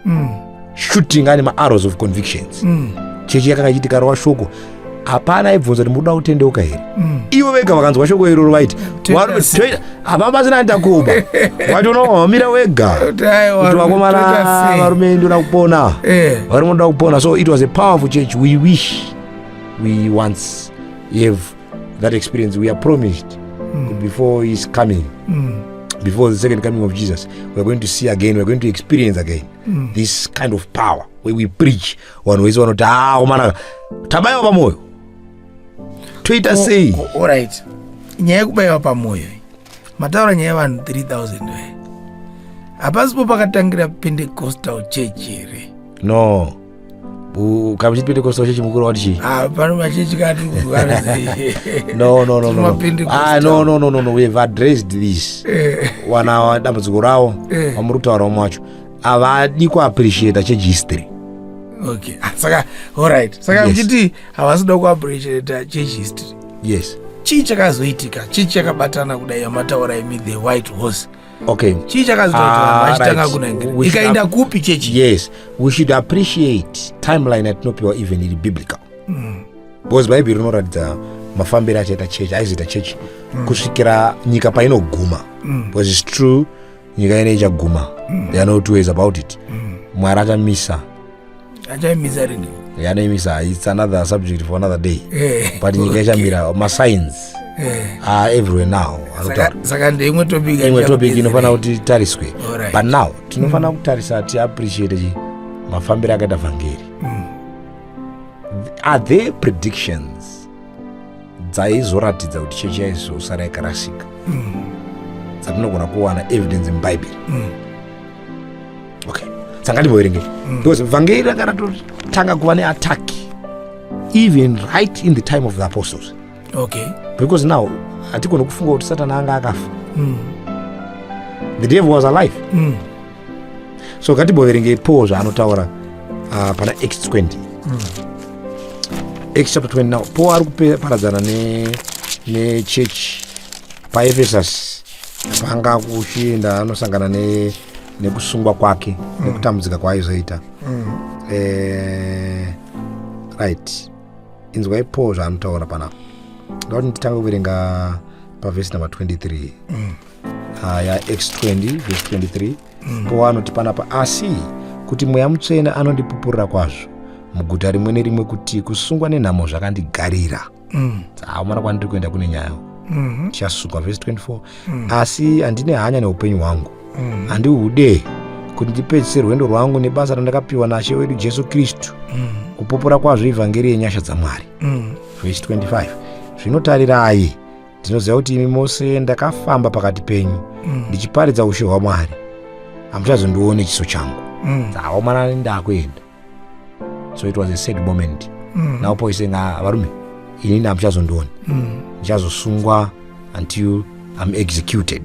shooting ane maarrows of convictions. Chechi yakanga ichiti karova shoko, hapana aibvunza kuti munoda kutendeuka here. Ivo vega vakanzwa shoko iroro vaiti, Toita "Varume, sei?" hapana pasina ndakuba wati unowamira wega Kuti aiwa, kuti vakomana, toita sei? varume, ndoda kupona. Varume, ndoda kupona. So it was a powerful church. We wish we once have that experience. We are promised before his coming, before the second coming of Jesus, we are going to see again, we are going to experience again this kind of power where we preach, vanhu vese vanoti, "Ah, komana, tabayiwa pamwoyo, toita sei?" Alright, nyaya yekubayiwa pamwoyo iyi, mataura nyaya yevanhu 3000 we, hapasipo pakatangira Pentecostal church here? No. Kana muchiti Pentecostal church, mukuru wati chii? Ah, pano machechi kati. No. MaPentecostal. Ah, no, we have addressed this. Wana dambudziko ravo vamuri kutaura umwe wacho, havadi kuappreciata church history. Okay. Ah, saka alright, saka Yes. muchiti havasi kuda kuappreciata church history, Yes. chii chakazoitika? Chii chakabatana kudai yamataura imi, the white horse? Okay. Chii chakazoita kuti vanhu Ah, vachitanga right. kunangira? We should Ikaenda kupi chechi? Yes, we should appreciate timeline yatinopiwa, even iri biblical, because Bhaibheri rinoratidza mafambiro achaita chechi, aizoita chechi kusvikira nyika painoguma, because it's true, nyika ine ichaguma. There are no two ways about it. Mwari achamisa. Achaimisa rini? Yanoimisa, it's another subject for another day, but nyika ichamira. Masigns are everywhere now anotaura. Saka ndeimwe topic. Imwe topic inofanira kuti itariswe. But now tinofanira kutarisa, tiappreciate chi mafambiro akaita vhangeri. Are there predictions dzaizoratidza kuti chechi yaizosara yakarasika dzatinogona kuwana evidence mubhaibheri? Okay, saka ngatimboverengei, because vhangeri ranga ratotanga kuva neattack even right in the time of the apostles. Because now hatigoni kufunga kuti Satani anga akafa. The devil was alive. So ngatimboverengei Paul zvaanotaura pana Acts 20, Acts chapter 20. Now Paul ari kuparadzana nechurch paEphesus, panga kuchienda anosangana nekusungwa kwake nekutambudzika kwaaizoita. Right, inzwai Paul zvaanotaura panapa. Ndakuti nditange kuverenga pavhesi number 23 yaActs 20 verse 23. Paul anoti panapa, "Asi kuti Mweya Mutsvene anondipupurira kwazvo muguta rimwe nerimwe kuti kusungwa nenhamo zvakandigarira." Haumana kwandiri kuenda kune nyaya, tichasungwa. Vhesi 24, "Asi handine hanya neupenyu hwangu, handihude, kuti ndipedzise rwendo rwangu nebasa randakapiwa naShe wedu Jesu Kristu, kupupura kwazvo ivhangeri yenyasha dzaMwari." Vhesi 25, "Zvinotarirai, ndinoziva kuti imi mose ndakafamba pakati penyu ndichiparidza ushe hwaMwari, hamuchazondione chiso changu." Haomana ndakuenda. So it was a sad moment. Now Paul is saying, "Ah, varume, inini hamuchazondioni, ndichazosungwa until I'm executed."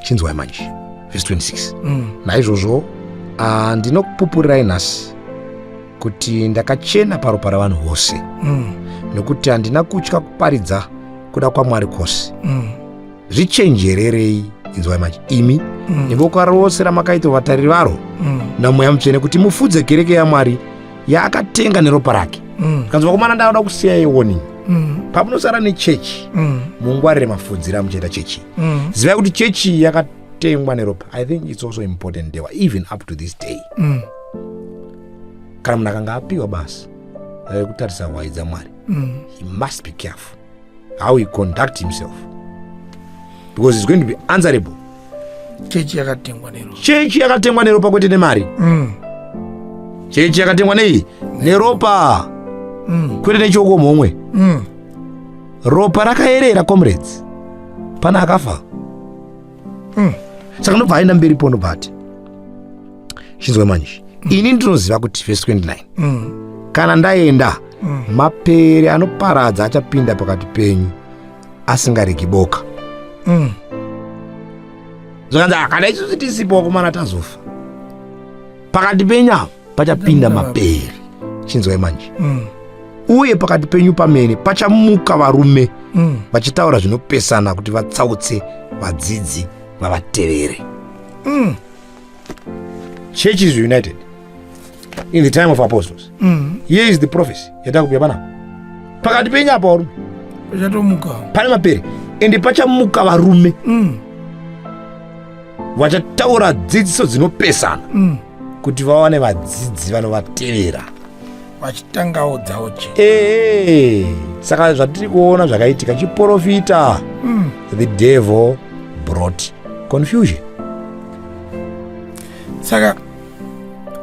Chinzwai manje vhesi 26, "Naizvozvo ndinokupupurirai nhasi kuti ndakachena paropa ravanhu vose, nokuti handina kutya kuparidza kuda kwaMwari kwose. Zvichenjererei," inzwai manje, "imi neboka rose ramakaitwa vatariri varo naMweya Mutsvene kuti mufudze kereke yaMwari yaakatenga neropa rake." Kanzi, vakomana, ndauda kusiyai warning. Pamunosara nechechi, mungwarire mafudziro amuchaita chechi. Zivai kuti chechi yakatengwa neropa. I think it's also important dewa, even up to this day, kana munhu akanga apiwa basa rekutarisa hwai dzaMwari, he must be careful how he conduct himself, because he's going to be answerable. Chechi yakatengwa neropa. Chechi yakatengwa neropa, kwete nemari. Chechi yakatengwa nei? Neropa. Kwete nechioko mhomwe. Ropa rakayerera, comrades. Pana akafa. Saka ndobva aenda mberi pono, but chinzwa manje, ini ndinoziva kuti, vhesi 29, kana ndaenda, mapere anoparadza achapinda pakati penyu asingaregi boka. Zvakanzi, "Ah, kana isusu tisipo, wakomana, tazofa, pakati penyu apa pachapinda mapere." Chinzwai manje. Uye pakati penyu pamene pachamuka varume vachitaura zvinopesana kuti vatsautse vadzidzi vavatevere. Church is united in the time of apostles. Here is the prophecy yatakupiwa panapa: pakati penyu apa, varume, pachatomuka pane mapere, ende pachamuka varume vachataura dzidziso dzinopesana kuti vawane vadzidzi vanovatevera. Vachitangawo dzavo che Ee, saka zvatiri kuona zvakaitika chiprofita. The devil brought confusion. Saka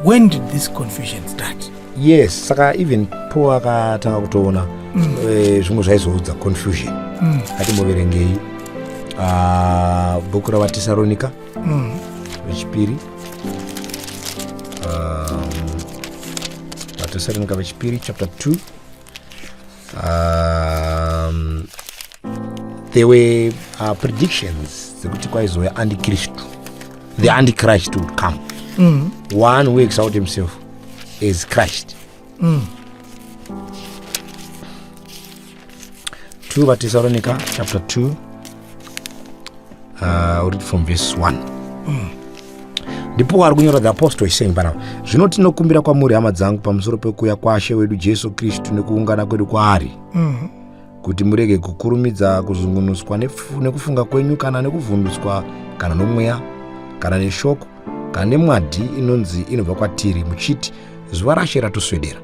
when did this confusion start? Yes, saka even Paul akatanga kutoona zvimwe zvaizoudza confusion. Ngatimboverengei bhuku ravaTesaronika vechipiri, vaTesaronika vechipiri chapter 2. There were predictions dzekuti kwaizouya antikristu. The antichrist would come, one who exalt himself as Christ. 2 vaTesalonica chapter 2, read from verse 1. Ndipo ari kunyora, the apostle is saying panapa: "Zvino tinokumbira kwamuri, hama dzangu, pamusoro pekuuya kwaShe wedu Jesu Kristu nekuungana kwedu kwaari, kuti murege kukurumidza kuzungunuswa nekufunga kwenyu, kana nekuvhundutswa, kana nomweya, kana neshoko, kana nemwadhi inonzi inobva kwatiri, muchiti zuva raShe ratoswedera.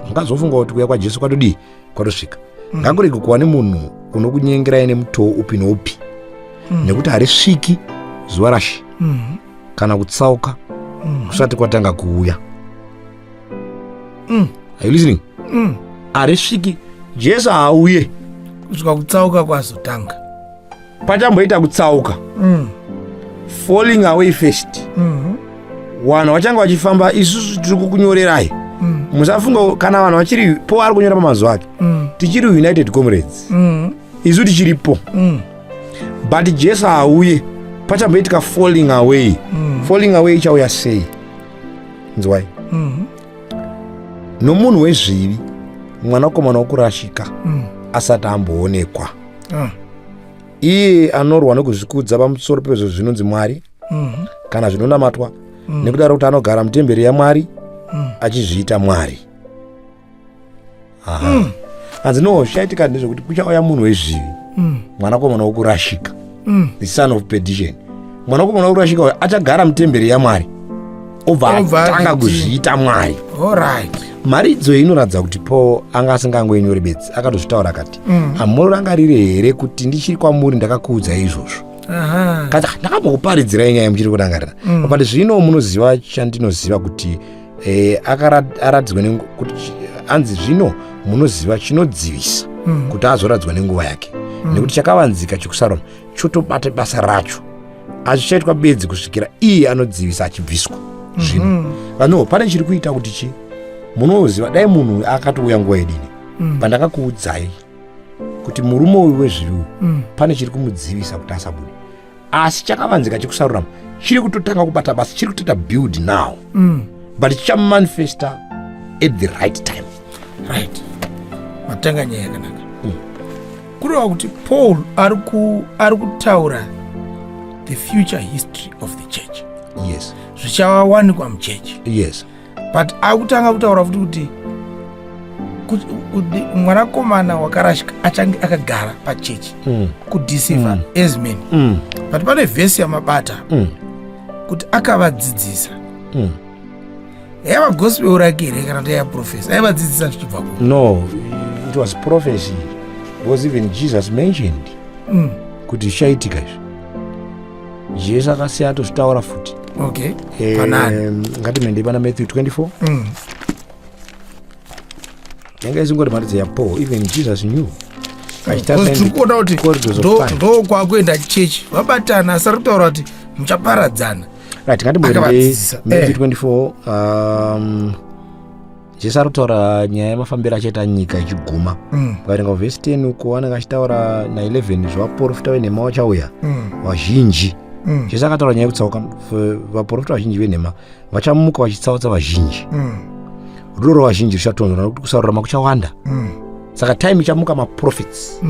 Mungazofunga kuti kuuya kwaJesu kwatodii? Kwatosvika. Ngakurege kuva nemunhu unokunyengerai nemutoo upi noupi, nekuti harisviki zuva raShe kana kutsauka kusati kwatanga kuuya." Are you listening? Harisviki, Jesu haauye kusvika kutsauka kwazotanga. Pachamboita kutsauka, falling away first. Vanhu vachange vachifamba. Isusu tiri kukunyorerai, musafunga kana vanhu vachiri po. Ari kunyora pamazuva ake. Tichiri united, comrades. Isu tichiripo, but Jesu hauye pachamboitika falling away. Falling away ichauya sei? Nzwai. Nomunhu wezvivi, mwanakomana wokurashika, asati amboonekwa, iye anorwa nokuzvikudza pamusoro pezvo zvinonzi Mwari kana zvinonamatwa, nekudaro kuti anogara mutemberi yaMwari achizviita Mwari. Aha. Hanzi no, zvichaitika ndezvekuti kuchauya munhu wezvivi, mwanakomana wokurashika, the son of perdition. Mwanakomana wokurashika uyu achagara mutemberi yaMwari, obva Obva atanga kuzviita Mwari. Mharidzo iyi inoratidza kuti Paul anga asingangoinyori bedzi, akatozvitaura akati, "Hamurangarire here kuti ndichiri kwamuri ndakakuudzai izvozvo?" Kati, "Ah, ndakambokuparidzirai nyaya, muchiri kurangarira." But zvino munoziva chandinoziva kuti aratidzwe kuti anzi zvino munoziva chinodzivisa kuti azoradzwa nenguva yake, nekuti chakavanzika chekusaroma chotobata basa racho, hazvichaitwa bedzi kusvikira iye anodzivisa achibviswa. Zvino vanhu, pane chiri kuita kuti chi munoziva, dai munhu akatouya nguva yedini pandakakuudzai kuti murume uyu wezvivi uyu, pane chiri kumudzivisa kuti asabude, asi chakavanzika chekusarurama chiri kutotanga kubata basa, chiri kutoita build now, but chichamanifesta at the right time. Right, matanga nyaya yakanaka. Kureva kuti Paul ari kutaura the future history of the church, zvichawanikwa muchechi. But akutanga kutaura futi kuti mwanakomana wakarashika achange akagara pachechi kudeceiva as many. But pane vhesi yamabata kuti akavadzidzisa. Yaiva gospel rake here kana kuti yaiva prophecy? Aivadzidzisa zvichibva ku No, it was prophecy, because even Jesus mentioned kuti zvichaitika izvi. Jesu akasiya atozvitaura futi. Okay, panani? Ngatimende pana Matthew 24. Yanga isingori mharidzo yaPaul, even Jesus knew. Because tiri kuona kuti Corridors of time. Ndo kwakuenda chechi vabatana, asi ari kutaura kuti muchaparadzana. Right, ngatimboende Akavadzidzisa. Matthew 24. Jesu ari kutaura nyaya yemafambiro achaita nyika ichiguma. Ukaverenga vhesi 10 uko, anenge achitaura na11 zvevaprofita venhema vachauya vazhinji. Jesu akataura nyaya yekutsauka. Vaprofita vazhinji venhema vachamuka vachitsautsa vazhinji. Rudo rwavazhinji ruchatonhora nokuti kusarurama kuchawanda. Saka time ichamuka maprophets,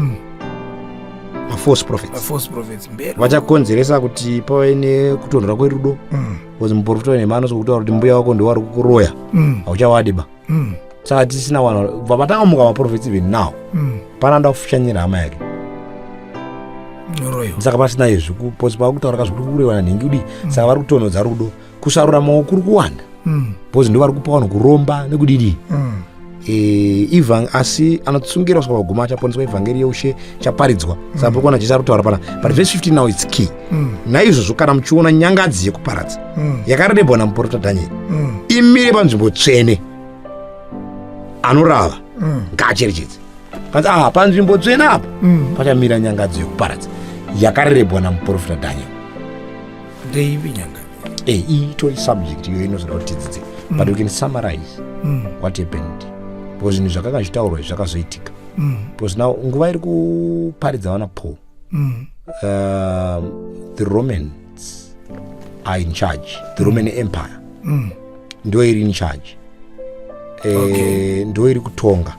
mafalse prophets, mafalse prophets mberi, vachakonzeresa kuti pave nekutonhora kwerudo, because muprofita wenhema anozokutaura kuti mbuya wako ndiwo ari kukuroya, hauchawadi ba. Saka tisina vanhu bva vatangamuka maprophets, even now pana anoda kufushanyira hama yake. Noroyo. Saka pasina izvi kuposi pakutaura kazviri kurewa nanhingi kudii. Saka vari kutonhodza rudo, kusaruramawo kuri kuwanda, because ndo vari kupa vanhu kuromba nekudidii. Asi anotsungira kusvika paguma achaponeswa. Evhangeri yeushe chaparidzwa. Saka puri kuona Jesu ari kutaura pana, but verse 15 now, it's key. Naizvozvo kana muchiona nyangadzi yekuparadza yakarebwa namuprofita Dhanieri imire panzvimbo tsvene, anorava ngaacherechedze. Kanzi aha, panzvimbo tsvene apa pachamira nyangadzo yekuparadza yakarebwa namuprofita Dhanieri. Ndeipi nyanga? Itori subject iyo inozoda kuti tidzidze, but we can summarize what happened, because zvinhu zvakanga zvichitaurwa izvi zvakazoitika, because now nguva iri kuparidza vana Paul, the Romans are in charge. The Roman Empire ndo iri in charge. Ndo iri kutonga.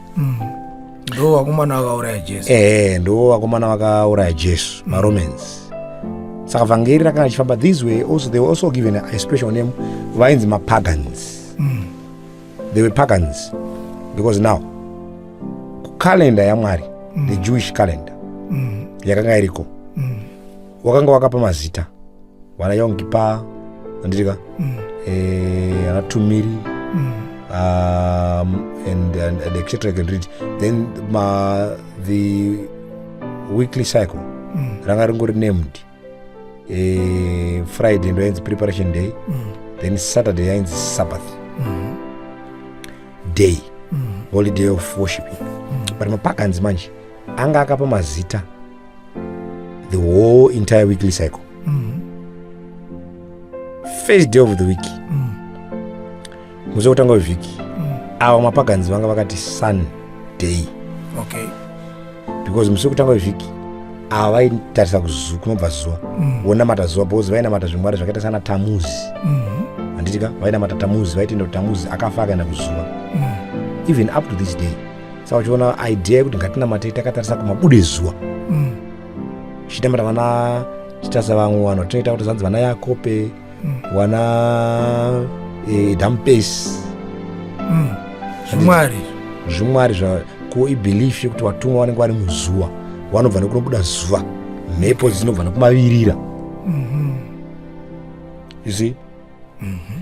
Ndo vakomana vakauraya Jesu. Ndo vakomana vakauraya Jesu, maRomans. Saka vhangeri rakanga richifamba. These were also, they were also given a special name, vainzi mapagans. They were pagans because now kukalenda yaMwari, the Jewish calendar yakanga iriko, wakanga wakapa mazita vana Yom Kippur, anditika, ana Tumiri, and etc. You can read. Then the weekly cycle ranga ringori named. Friday ndo yainzi Preparation Day, then Saturday yainzi Sabbath day, holiday of worshiping. But mapagans manje anga akapa mazita the whole entire weekly cycle. First day of the week, musi wekutanga wevhiki, ava mapagans vanga vakati Sunday, because musi wekutanga wevhiki ava vaitarisa kunobva zuva, vonamata zuva, because vainamata zvimwari zvakaita sana Tamuzi, handitika? Vainamata Tamuzi, vaitenda kuti Tamuzi akafa akaenda kuzuva. Even up to this day, saka uchiona idea yekuti ngatinamatei takatarisa kumabude zuva, chichitamata vana, chitarisa vamwe vanhu vatinoita kuti zanzi vana Yakope, vana Dampesi. Zvimwari. Zvimwari zva ko ibelief yekuti vatumwa vanenge vari muzuva, vanobva nekunobuda zuva, mhepo dzinobva nekumavirira, you see?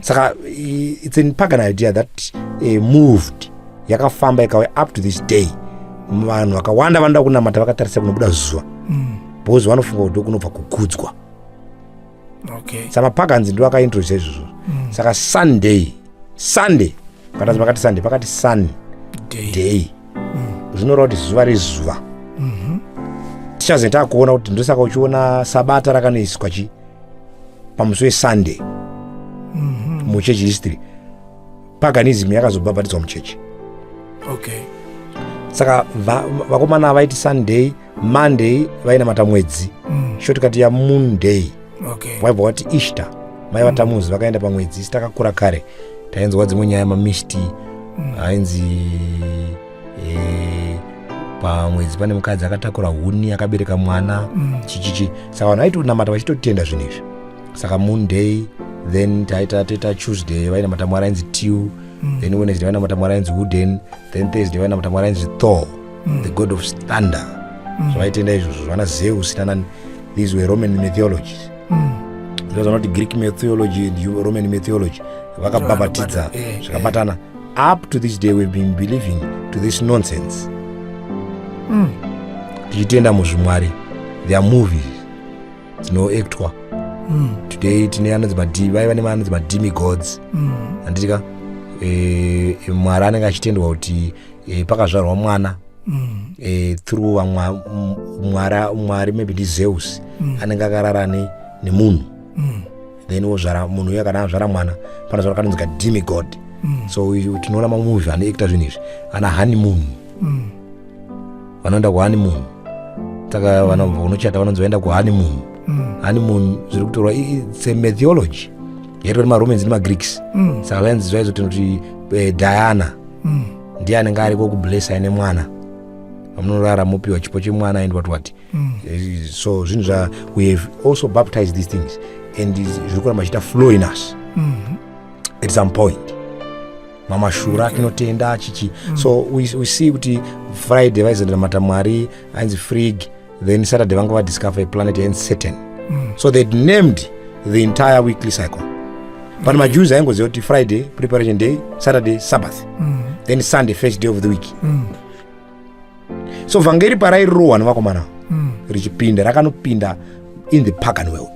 Saka it's a pagan idea that moved, yakafamba ikauya up to this day. Vanhu vakawanda vanoda kunamata vakatarisa kunobuda zuva, because vanofunga kuti ndokunobva kukudzwa. Saka mapagans ndo akaintroduce izvozvo. Saka Sunday, Sunday kana pakati Sunday, pakati sun day, day, zvinoreva kuti zuva rezuva. Tichazoita kuona kuti ndosaka uchiona sabata rakanoiswa chi pamusi weSunday muchechi history. Paganism yakazobhabhatidzwa muchechi. Saka vakomana vaiti Sunday, Monday vainamata mwedzi, shortcut yamoon day. Vaibva vati Easter, mai vaTamuzi vakaenda pamwedzi. Isi takakura kare tainzwa dzimwe nyaya, mamisti ainzi pamwedzi pane mukadzi akatakura huni akabereka mwana, chichichi. Saka vanhu vaitonamata vachitotenda zvinhu izvi. Saka Monday, then taita toita Tuesday, vainamata mwari ainzi Tiu. Then Wednesday vainamata mwari ainzi Wooden. Then Thursday vainamata mwari ainzi Thor, the god of thunder. Zvavaitenda izvozvo vana Zeus nanani, these were Roman mythologies. Ndozvana kuti Greek mythology and Roman mythology vakabhabhatidza, zvakabatana. Up to this day we've been believing to this nonsense, tichitenda muzvimwari. There are movies dzinoactwa. Today tine anonzi vaiva neanonzi mademi gods, handitika? Mwari anenge achitendwa kuti pakazvarwa mwana through mwari, maybe ndiZeus, anenge akarara nemunhu, then wozvara munhu uya. Kana azvara mwana, panozvara kanonzi kademigod. So tinoona mamovie anoacta zvinhu izvi, ana Honeymoon. Vanoenda kuhoneymoon, saka vanobva kunochata, vanonzi vaenda kuhoneymoon. Honeymoon zviri kutorwa, it's a mythology yaitwa nemaRomans nemaGreeks. Saka vainzi zvaizotenda kuti Diana ndiye anenge ariko kublessa aine mwana, vamunorara, mopiwa chipo chemwana and what what. So zvinhu zva we have also baptized these things and zviri kuramba chiita flow in us. At some point mamashura tinotenda chichi. So we see kuti Friday vaizonamata mwari ainzi Frigg, then Saturday vanga vadiscover a planet yainzi Saturn. So they'd named the entire weekly cycle, but maJews aingoziva kuti Friday preparation day, Saturday Sabbath, then Sunday first day of the week. So vhangeri parairohwa nevakomana richipinda, rakanopinda in the pagan world.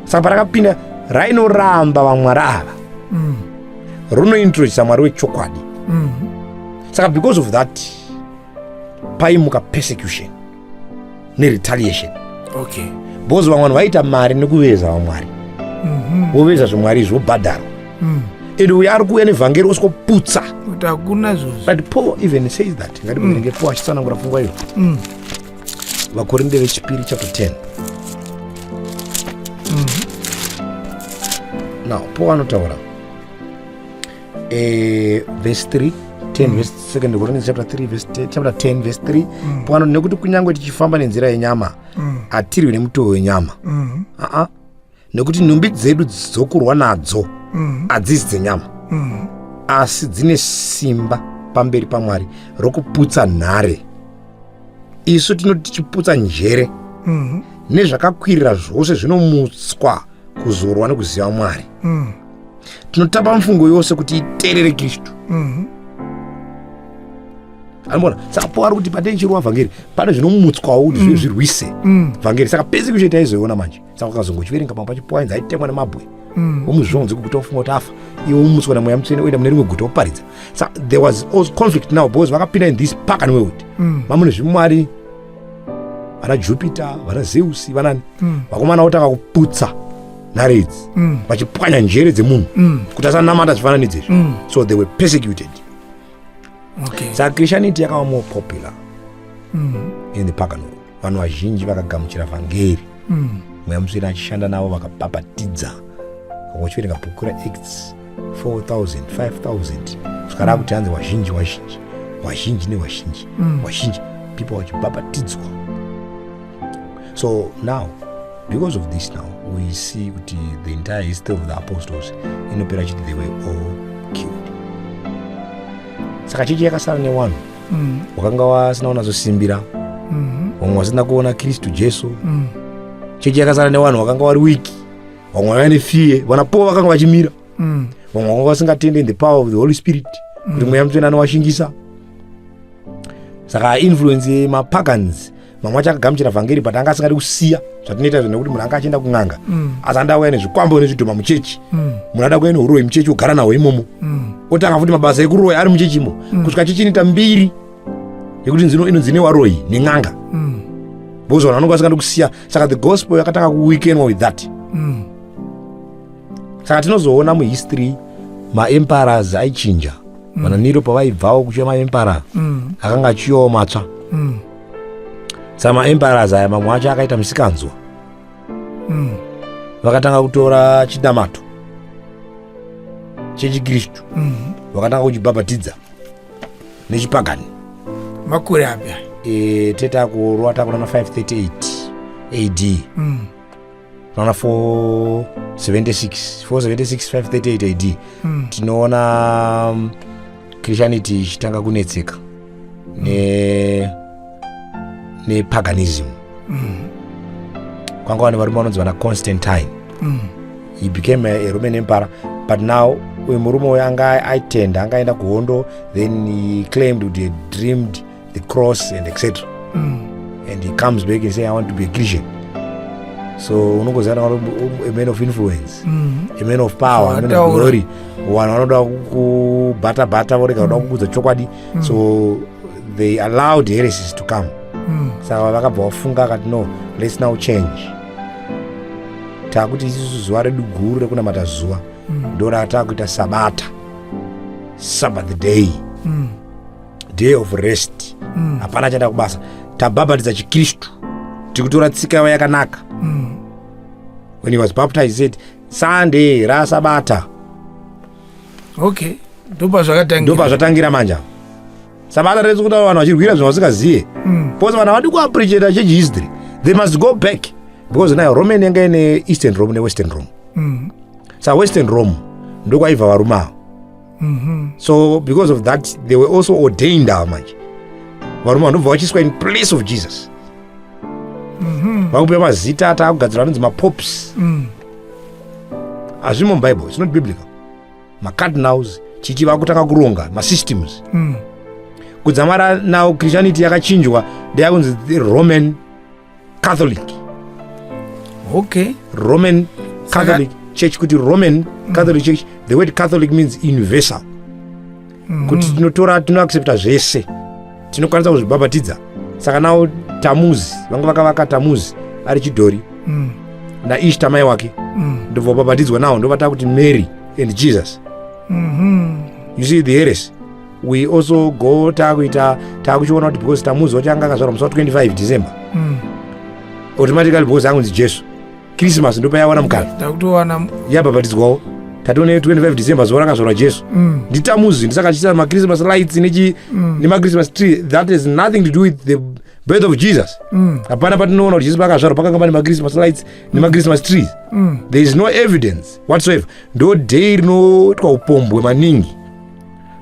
Saka parakapinda, rainoramba vamwari ava, runointrodusa Mwari wechokwadi. Saka because of that paimuka persecution neretaliation, because vamwe vanhu vaita mari nekuveza vamwari, voveza zvimwari izvi, vobhadharwa, and uyo ari kuuya nevhangeri osvikoputsa kuti hakuna izvozvo. But Paul even says that, ngativerenge Paul achitsanangura pfungwa iyo. VaKorinde vechipiri chapter 10. Now Paul anotaura verse 3, 10 verse, Second Corinthians chapter 3 verse 10, chapter 10 verse 3. Paul anoti, "Nekuti kunyange tichifamba nenzira yenyama, hatirwi nemutoo wenyama." Aa, "Nekuti nhumbi dzedu dzokurwa nadzo hadzisi dzenyama, asi dzine simba pamberi paMwari rokuputsa nhare. Isu tinoti tichiputsa njere nezvakakwirira zvose zvinomutswa kuzorwa nekuziva Mwari. Tinotapa mifungo yose kuti iteerere Kristu." Anoona, saka Paul ari kuti patenichirwa vhangeri pane zvinomutswawo kuti zvive zvirwise vhangeri. Saka persecution taizoiona manje. Saka ukazongochiverenga pamwe pacho, Paul ainzi aitemwa nemabwe, womuzvonzi kuguta, wofunga kuti afa, iwe womutswa naMweya Mutsvene, oenda mune rimwe guta, woparidza. Saka there was also conflict now because vakapinda in this pagan world, vamune zvimwari, vana Jupiter, vana Zeus, vanani. Vakomana votanga kuputsa nhare idzi, vachipwanya njere dzemunhu kuti asanamata zvifananidzo izvi. So they were persecuted. Saka Christianity yakava more popular in the pagan world. Vanhu vazhinji vakagamuchira vhangeri, Mweya Mutsvene achishanda navo, vakabhabhatidza. Uchiverenga bhuku raActs, 4000, 5000, kusvika rakuti hanzi wazhinji, wazhinji, wazhinji newazhinji, wazhinji people vachibhabhatidzwa. So now because of this, now we see kuti the entire history of the apostles inopera chiti they were all killed. Saka chechi yakasara newanhu wakanga wasina kunatsosimbira, vamwe vasina kuona Kristu Jesu. Chechi yakasara nevanhu vakanga vari weak, vamwe vaiva nefear. Vana Paul vakanga vachimira, vamwe vanga vasingatende in the power of the Holy Spirit, kuti Mweya Mutsvene anovashingisa. Saka influence yemapagans, mamwe acho akagamuchira vhangeri, but anga asingadi kusiya zvatinoita izvo, nekuti munhu anga achienda kun'anga, asi anda auya nezvikwambo nezvidhoma muchechi. Munhu ada kuuya neuroyi muchechi, ogara nahwo imomo, otanga futi mabasa ekuroya ari muchechimo, kusvika chechi inoita mbiri yekuti inonzi newaroyi nen'anga, because vanhu vanonge vasingadi kusiya. Saka the gospel yakatanga kuweakenwa with that. Saka tinozoona muhistory maemperors aichinja. Vana Nero pavaibvawo kuchiva maemperor, akanga achiyawo matsva. Saka maemperors aya mamwe acho akaita misikanzwa, vakatanga kutora chinamato chechikristu, vakatanga kuchibhabhatidza nechipagani. Makore api? Tetakurwa takuna na 538 AD, tinoona 476, 476, 538 AD. Tinoona Christianity ichitanga kunetseka nepaganism. Kwanga vane varume vanonzi vana Constantine. He became a Roman emperor, but now uyu murume uyu anga aitenda, anga aenda kuhondo, then he claimed kuti he dreamed the cross and etc, and he comes back and say, "I want to be a Christian." So unongoziva a man of influence, a man of power, a man of glory. Vanhu vanoda kubhata bhata, vorega kuda kukudza chokwadi. So they allowed heresies to come. Saka vakabva vafunga, akati, "No, let's now change. Taakuti isusu zuva redu guru rekunamata zuva ndo rataakuita Sabata, Sabbath day, day of rest. Hapana chaenda kubasa. Tabhabhatidza chiKristu, tiri kutora tsika yavo yakanaka." When he was baptized, he said, "Sunday raSabata." Okay, ndopazvakatangira. Ndopazvatangira manje. Sabata rese kuti vanhu vachirwira zvinhu vasingaziye, because vanhu havadi kuappreciata church history. They must go back, because nayo Roman yanga ine Eastern Rome neWestern Rome. Saka Western Rome ndokwaibva varume ava. So because of that, they were also ordained. Ava manje varume vanobva vachiiswa in place of Jesus, vakupiwa mazita ataakugadzirwa anonzi mapopes. Hazvimo muBible, it's not biblical. Macardinals chichi vakutanga kuronga masystems kudzamara now Christianity yakachinjwa, ndeyakunzi the Roman Catholic. Roman Catholic Church. Kuti Roman Catholic Church, the word Catholic means universal, kuti tinotora, tinoaccepta zvese, tinokwanisa kuzvibhabhatidza. Saka nawo Tamuzi, vanga vakavaka Tamuzi ari chidhori naIshtar mai wake, ndobva vabhabhatidzwa nawo, ndovata kuti Mary and Jesus. You see the heresy? We also go, taakuita, taakuchiona kuti because Tamuzi wacho anga akazvarwa musi wa25 December, automatically because angunzi Jesu, Christmas ndopayawana mukana. Takutowana. Yabhabhatidzwawo. Tatione 25 December, zuva rakazvarwa Jesu, ndiTamuzi. Ndisaka chiita machristmas lights nechi nemachristmas tree. That has nothing to do with the birth of Jesus. Hapana patinoona kuti Jesu pakazvarwa pakanga pane machristmas lights nemachristmas trees. There is no evidence whatsoever. Ndo day rinoitwa upombwe maningi,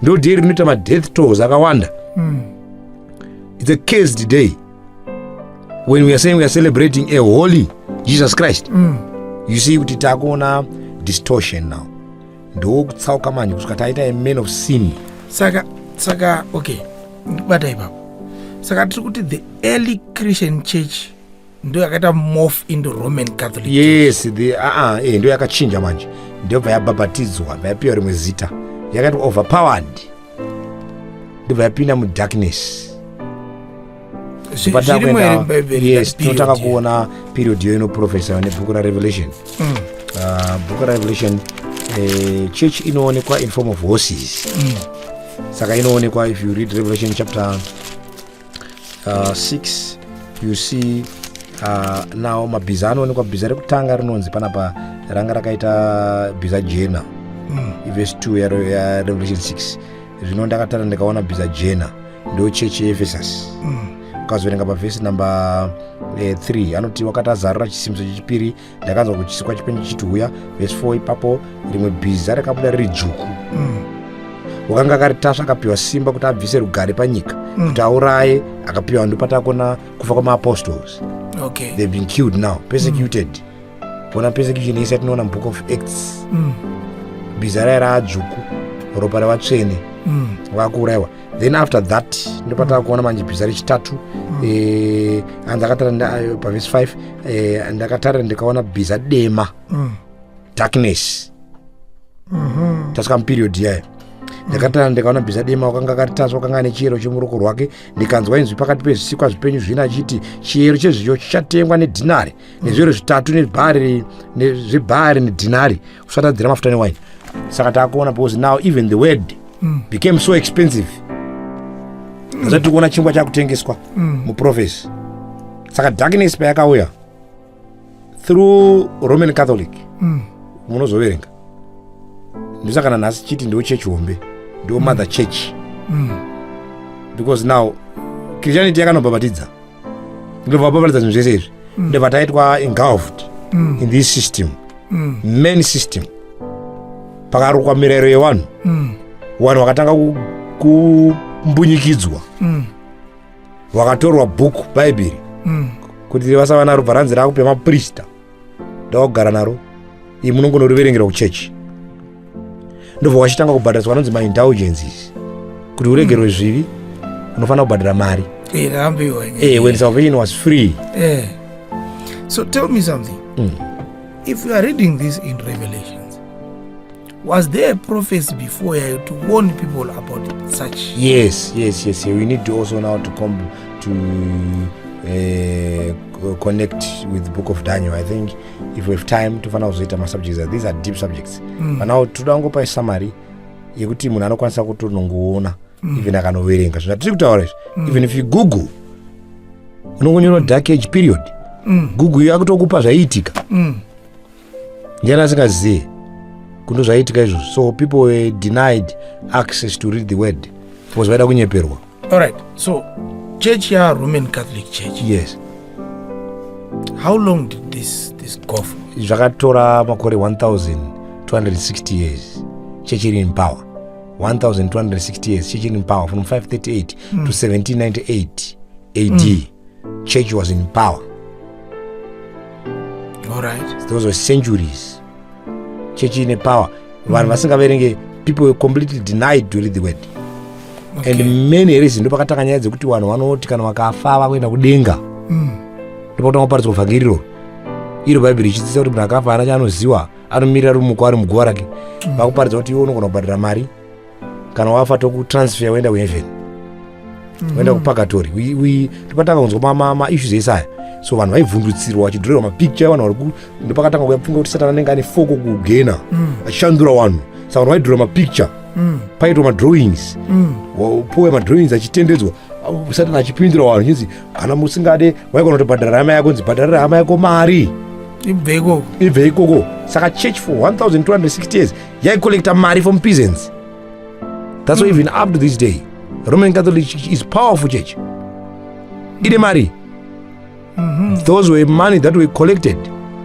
ndo day rinoita madeath tolls akawanda. It's a cursed day when we are saying we are celebrating a holy Jesus Christ. You see kuti takuona distortion now, ndokutsauka manje kusvika taita a man of sin. Saka okay, bata ipapo. Saka tiri kuti the early Christian church ndo yakaita morph into Roman Catholic Church. Yes, the ndo yakachinja manje, ndobva yabhabhatidzwa, bva yapiwa rimwe zita, yakaitwa overpowered, ndobva yapinda mudarkness. Zvirimo here muBhaibheri? Yes. That period Tinotanga here? Kuona period iyo inoprofesa nebhuku raRevelation. Bhuku raRevelation, church inoonekwa in form of horses. Saka inoonekwa, if you read Revelation chapter 6, you see now mabhiza anoonekwa. Bhiza rekutanga rinonzi panapa ranga rakaita bhiza jena. Ivhesi 2 yaRevelation 6. "Zvino ndakatara, ndikaona bhiza jena." Ndo chechi yeEphesus. Ukazoverenga pavhesi namba 3, anoti, "Wakati azarura chisimbiso chechipiri, ndakanzwa kuchisikwa chipenyu chichiti, 'Uya.'" Vhesi 4, "Ipapo rimwe bhiza rakabuda riri dzvuku. Wakanga akaritasva akapiwa simba kuti abvise rugare panyika, kuti auraye." Akapiwa, ndopatakona kufa kwamaapostles. They've been killed now, persecuted. Ona persecution yese yatinoona muBook of Acts. Bhiza raya raadzvuku, ropa revatsvene vakuurayiwa. Then after that ndopatava manje bhiza rechitatu. Hanzi akatara pavhesi 5, "Ndakatarira, ndikaona bhiza dema." Darkness. Tasvika muperiod yayo. "Ndakatara, ndikaona bhiza dema. Wakanga akaritasva wakanga ane chiyero chemuruoko rwake. Ndikanzwa inzwi pakati pezvisikwa zvipenyu zvina achiti, 'Chiyero chezviyo chichatengwa nedhinari, nezviyero zvitatu nebhari nezvebhari nedhinari. Usatadzira mafuta newaini.'" Saka taakuona, because now even the word became so expensive. Asati tikuona chingwa chakutengeswa muprophecy. Saka darkness payakauya through Roman Catholic, munozoverenga, ndosaka nanhasi chiti ndo chechi hombe, ndo mother church, because now Christianity yakanobhabhatidza, ndobva vabhabhatidza zvinhu zvese izvi, ndobva taitwa engulfed in this system, main system. Pakarukwa mirayiro yevanhu, vanhu vakatanga kumbunyikidzwa, vakatorwa bhuku Bhaibheri kuti vasava naro, bva ranzi rakupe maprista, ndakugara naro, iyi munongonoriverengera kuchechi. Ndobva wachitanga kubhadhariswa anonzi maindulgences. Kuti uregerwe zvivi unofanira kubhadhara mari. Ndakamboiwa. When salvation was free. So tell me something. If you are reading this in Revelations, was there a prophecy before here to warn people about such? Yes. We need to also now to come to connect with the Book of Daniel. I think if we have time, tofanira kuzoita masubjects. These are deep subjects. But now toda kungopa summary yekuti munhu anokwanisa kutonongoona even akanoverenga zvinhu atiri kutaura izvi. Even if you Google, unongonyora Dark Age period. Google yakutokupa zvaiitika. Ndiani asingazive kundo zvaiitika izvozvo? So people were denied access to read the word because vaida kunyeperwa. Alright, so church yaRoman Catholic Church, Yes. how long did this go for? Zvakatora makore 1260 years church iri in power. 1260 years church iri in power, from 538 to 1798 AD. Church was in power. All right. Those were centuries church ine power, vanhu vasingaverenge. People were completely denied to read the word. And many reasons ndopakatanga nyaya dzekuti vanhu vanoti kana vakafa vakuenda kudenga. Ndopakutanga kuparidzwa vhangeri iroro, iro Bhaibheri richidzidzisa kuti munhu akafa haana chaanoziva, anomirira rumuko ari muguva rake. Vakuparidza kuti iwe unogona kubhadhara mari, kana wafa tokutransfer woenda kuheaven, woenda kupurgatory. Ndopatanga kunzwa maissues ese aya. So vanhu vaivhundutsirwa vachidhorerwa mapicture. Vanhu vari ndopakatanga kuya pfunga kuti Satani anenge ane foko kugena achishandura vanhu. Saka vanhu vaidhora mapicture, paitwa madrawings, puwe madrawings achitendedzwa, Satani achipindura vanhu chinzi kana musingade waigona kutobhadhara hama yako, nzi bhadharira hama yako mari. Ibve ikoko. Ibve ikoko. Saka church for 1260 years yaicollecta mari from peasants. That's why even up to this day Roman Catholic Church is powerful church, ine mari. Those were money that were collected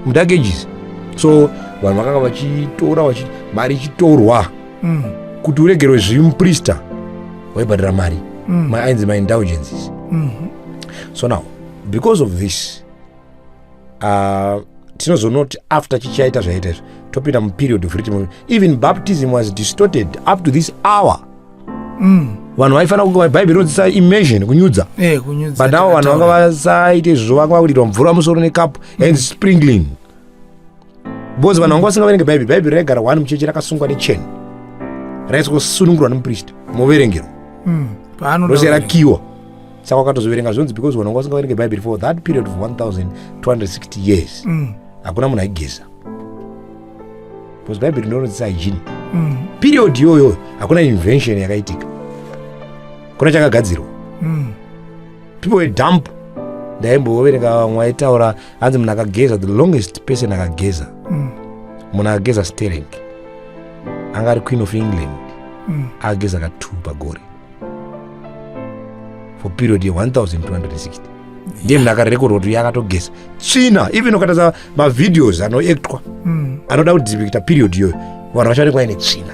mudark ages. So vanhu vakanga vachitora mari ichitorwa kuti uregerwe zvivi. Muprista waibhadhara mari. Ainzi maindulgences. So now, because of this, tinozonoti after chichaita zvaita izvi, topinda muperiod of written. Even baptism was distorted up to this hour. Vanhu vaifanira kunge Bhaibheri rinodzidzisa immersion, kunyudza. Kunyudza. But now vanhu vanga Takataura. Vasaite izvozvo, vanga vakudirwa mvura musoro nekapu yainzi sprinkling, because vanhu vanga vasingaverenge Bhaibheri. Bhaibheri raigara one muchechi rakasungwa necheni, raiswa kusunungurwa nemuprista, moverengerwa. Paanoda Rose kuverenga. Rakiwa. Saka wakatozoverenga zvonzi because vanhu vanga vasingaverenge Bhaibheri for that period of 1260 years, hakuna munhu aigeza, because Bhaibheri ndinodzidzisa hygiene. Period iyoyo hakuna invention yakaitika, kuna chakagadzirwa. People were dump. Ndaimboverenga vamwe vaitaura, hanzi munhu akageza, the longest person akageza, munhu akageza stereng, anga ari Queen of England. Akageza ka2 pagore for period ye1260. Ndiye munhu akarekodwa kuti yakatogeza tsvina. Even ukatarisa mavideos anoactwa anoda kudepicta period iyoyo, vanhu vachaonekwa vaine tsvina,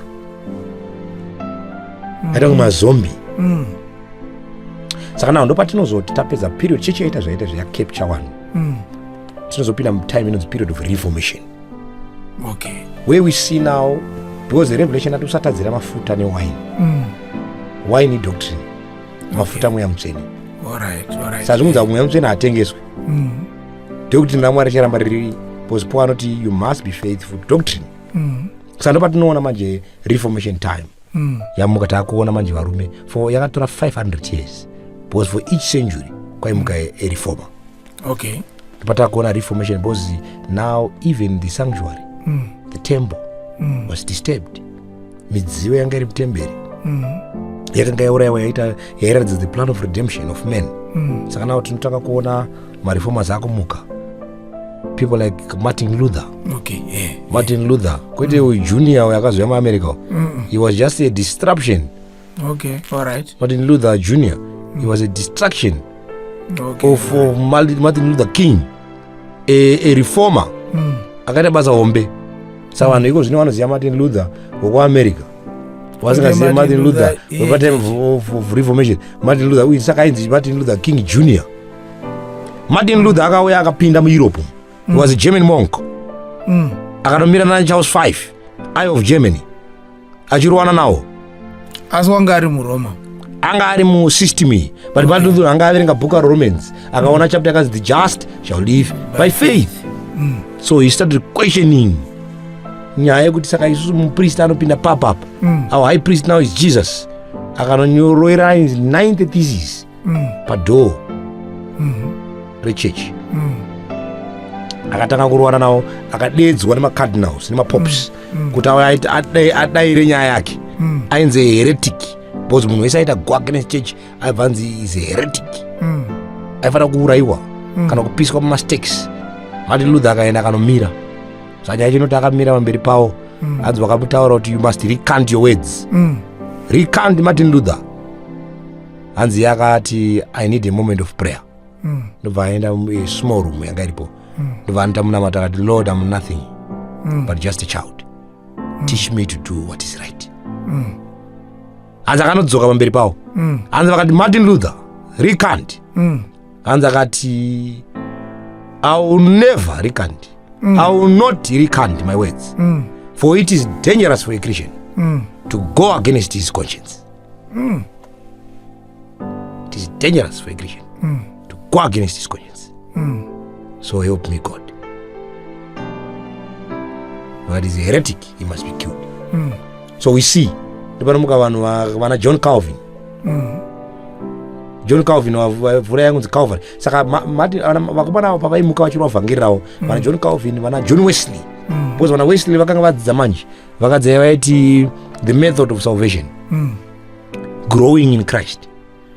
aita kunge mazombi. Saka naho ndopatinozoti tapedza period chechiyaita zvaita zvayacapture vanhu, tinozopinda mutime inonzi period of Reformation, where we see now, because the Revelation ati usatadzira mafuta newine. Wine idoctrine, mafuta Mweya Mutsvene. All right. Saka zvikunzi Mweya Mutsvene hatengeswe. Doctrine raMwari richaramba riri, because Paul anoti you must be faithful to doctrine. Saka ndopatinoona manje Reformation time yamuka. Taakuona manje varume for yakatora 500 years, because for each century kwaimuka a reformer. Ndopatakuona Reformation, because now even the sanctuary, the temple was disturbed. Midziyo yanga iri mutemberi yakanga yaurayiwa, yaita yairatidza the plan of redemption of man. Saka now tinotanga kuona mareformers akumuka, people like Martin Luther. Martin Luther, kwete uyu junior uyu akazouya muAmerica. He was just a disruption. Martin Luther Junior, he was a distraction of Martin Luther King, a reformer. Akaita basa hombe. Saka vanhu iko zvino vanoziva Martin Luther wekuAmerica, vasingazivi Martin Martin Luther Luther, wepatime of Reformation. Martin Luther uyu saka ainzi Martin Luther King Junior. Martin Luther akauya akapinda muEurope. He was a German monk. Akatomira naCharles 5 I of Germany, achirowana nawo. Asi wanga ari muRoma? Anga ari musystem iyi, but Martin Luther anga averenga Book of Romans, akaona chapter yakanzi "The just shall live by faith." So he started questioning nyaya yekuti saka isusu mupriest anopinda papapa. Our high priest now is Jesus. Akanonyoroera 90 thesis padoor rechechi. Akatanga kurwana nawo, akadedzwa nemacardinals nemapopes kuti auye adaire nyaya yake. Ainzi heretic because munhu wese aita go against church aibva anzi is a heretic, aifanira kuurayiwa kana kupiswa mumastakes. Martin Luther akaenda akanomira. Saka nyaya chinoti akamira pamberi pavo, hanzi vakamutaura kuti, "You must recant your words." "Recant, Martin Luther." Hanzi iye akati, "I need a moment of prayer." Ndobva aenda small room yanga iripo, ndobva anoita munamato, akati, "Lord, I'm nothing but just a child. Teach me to do what is right." Hanzi akanodzoka pamberi pavo. Hanzi vakati, "Martin Luther, recant." Hanzi akati, "I will never recant. I will not recant my words, for it is dangerous for a Christian to go against his conscience. It is dangerous for a Christian to go against his conscience. So help me God. But is a heretic, he must be killed." So we see ndopanomuka vanhu vana John Calvin. John Calvin vhura yangunzi Calvary. Saka vakomana ava pavaimuka vachirwa vhangeri ravo, vana John Calvin, vana John Wesley, because vana Wesley vakanga vadzidza manje, vakadza vaiti the method of salvation, growing in Christ.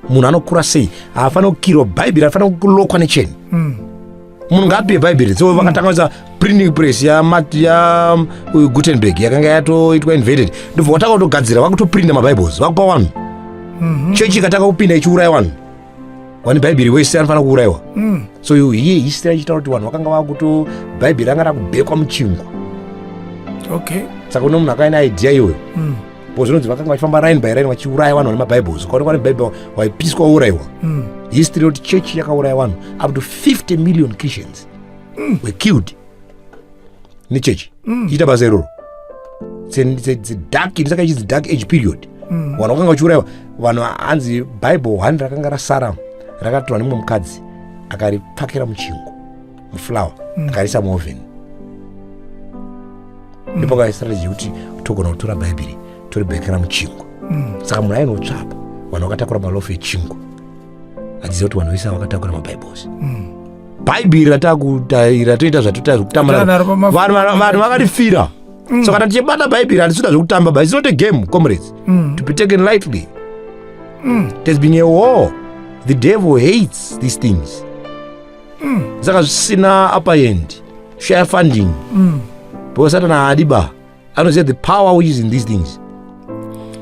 Munhu anokura sei? Haafanira kukirwa Bhaibheri, afanira kulokwa necheni. Munhu ngaapiwe Bhaibheri. So vakatanga kuisa printing press ya Gutenberg yakanga yatoitwa invented. Ndobva vatanga kutogadzira, vakutoprinta maBibles, vakupa vanhu. Chechi ikatanga kupinda ichiuraya vanhu. Vane Bhaibheri wese anofanira kuurayiwa. So you hear history ichitaura kuti vanhu vakanga vakuto Bhaibheri ranga rakubhekwa muchingwa. Saka kune munhu akaina idea iyoyo, because zvinonzi vakanga vachifamba line by line vachiuraya vanhu vane maBibles. Ukaonekwa neBhaibheri, waipiswa, wourayiwa. History yoti chechi yakauraya vanhu up to 50 million Christians were killed nechechi ichiita basa iroro. Dark, saka ichinzi Dark Age period. Vanhu vakanga vachiurayiwa. Vanhu, hanzi Bible one rakanga rasara rakatorwa nemumwe mukadzi, akaripakira muchingwa, muflour, akarisa muoven. Ndipo strategy yekuti togona kutora Bhaibheri toribhekera muchingwa. Saka munhu ainotsvapa, vanhu vakatakura maloaf echingwa, achiziva kuti vanhu vese vakatakura maBibles. Bhaibheri ratoita zvatoita zvekutamba Naro vanhu vakarifira. So kana tichibata Bhaibheri, handisida zvekutamba, but it's not a game, comrades, to be taken lightly. There's been a war. The devil hates these things. Saka zvisina upper end, share funding, because Satan haadi ba, anoziva the power which is in these things.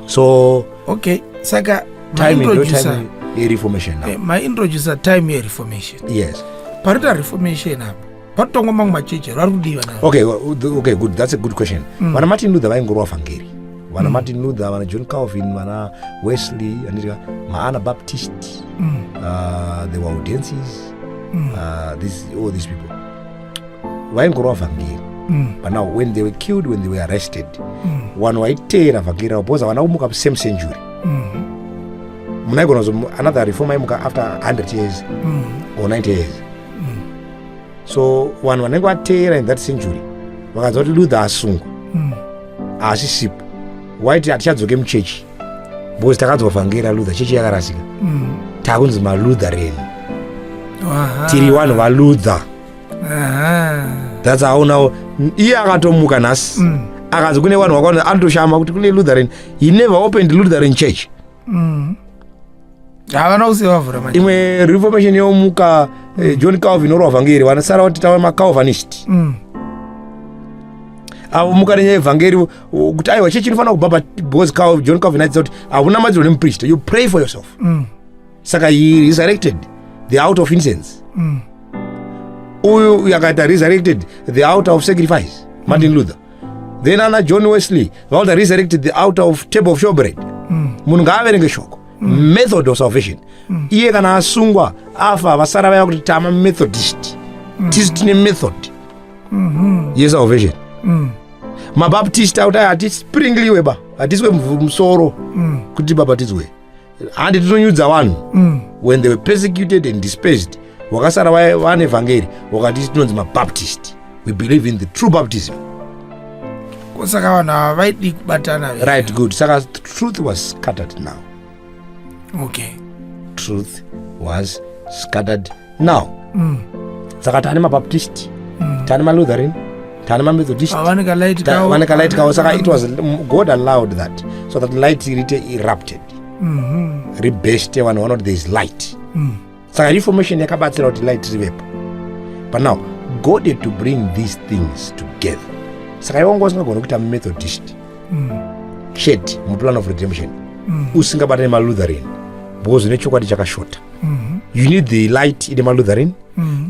So Okay, saka time ndo maintroducer time yereformation now. Maintroducer time yereformation. Yes. Parita reformation apa, patotongwa mamwe machechi vari kudiwa nawo. Okay, well, okay, good, that's a good question. Vana Martin Luther vaingorwa vhangeri. Vana Martin Luther, vana John Calvin, vana Wesley, anditika maAnabaptist, the Waldenses, all these people vaingorwa vhangeri. But now when they were killed, when they were arrested, vanhu vaiteera vhangeri ravo, because havana kumuka same century. Munaigona kuzo another reform aimuka after 100 years or 90 years. So vanhu vanenge vateera in that century vakanzwa kuti Luther asungwa, haasisipo, waiti hatichadzoke muchechi because takanzwa vhangeri raLuther, chechi yakarasika, takunzi maLutheran, tiri vanhu vaLuther. That's how now iye akatomuka nhasi, akanzi kune vanhu vakawanda, anotoshama kuti kune Lutheran. He never opened Lutheran church. Havana kusiya vavhura machechi. Imwe reformation yomuka, John Calvin orwa vhangeri, vanosara vati tava maCalvinist. Avo muka nenyaya yevhangeri kuti aiwa, chechi inofanira kubhabha, because John Calvin aitsa kuti hauna madziro nemupriest, you pray for yourself. Saka he resurrected the altar of incense. Uyu akaita resurrected the altar of sacrifice, Martin Luther. Then ana John Wesley vauta resurrected the altar of table of showbread. Munhu ngaaverenge shoko, method of salvation. Iye kana asungwa, afa, vasara vaya kuti tama Methodist, tisu tine method yesalvation. MaBaptist akuti ai, hatisprinkliwe ba, hatiswe musoro kuti tibhabhatidzwe, handi tinonyudza vanhu. When they were persecuted and dispersed, vakasara vane vhangeri, vakati tinonzi maBaptist. We believe in the true baptism. Saka vanhu ava vaidi kubatana. Right, good. Saka truth was scattered now. Truth was scattered now. Saka tane mabaptist, tane malutheran, tane mamethodist. Vane kalight kavo. Vane kalight kavo. Saka it was God allowed that so that light rite erupted, riburste, vanhu vaona kuti there is light. Saka Reformation yakabatsira kuti light rivepo, but now God had to bring these things together. Saka iwe wanga usingagoni kuita Methodist chete muplan of redemption usingabata nemalutheran, because une chokwadi chakashota. You need the light ine malutheran.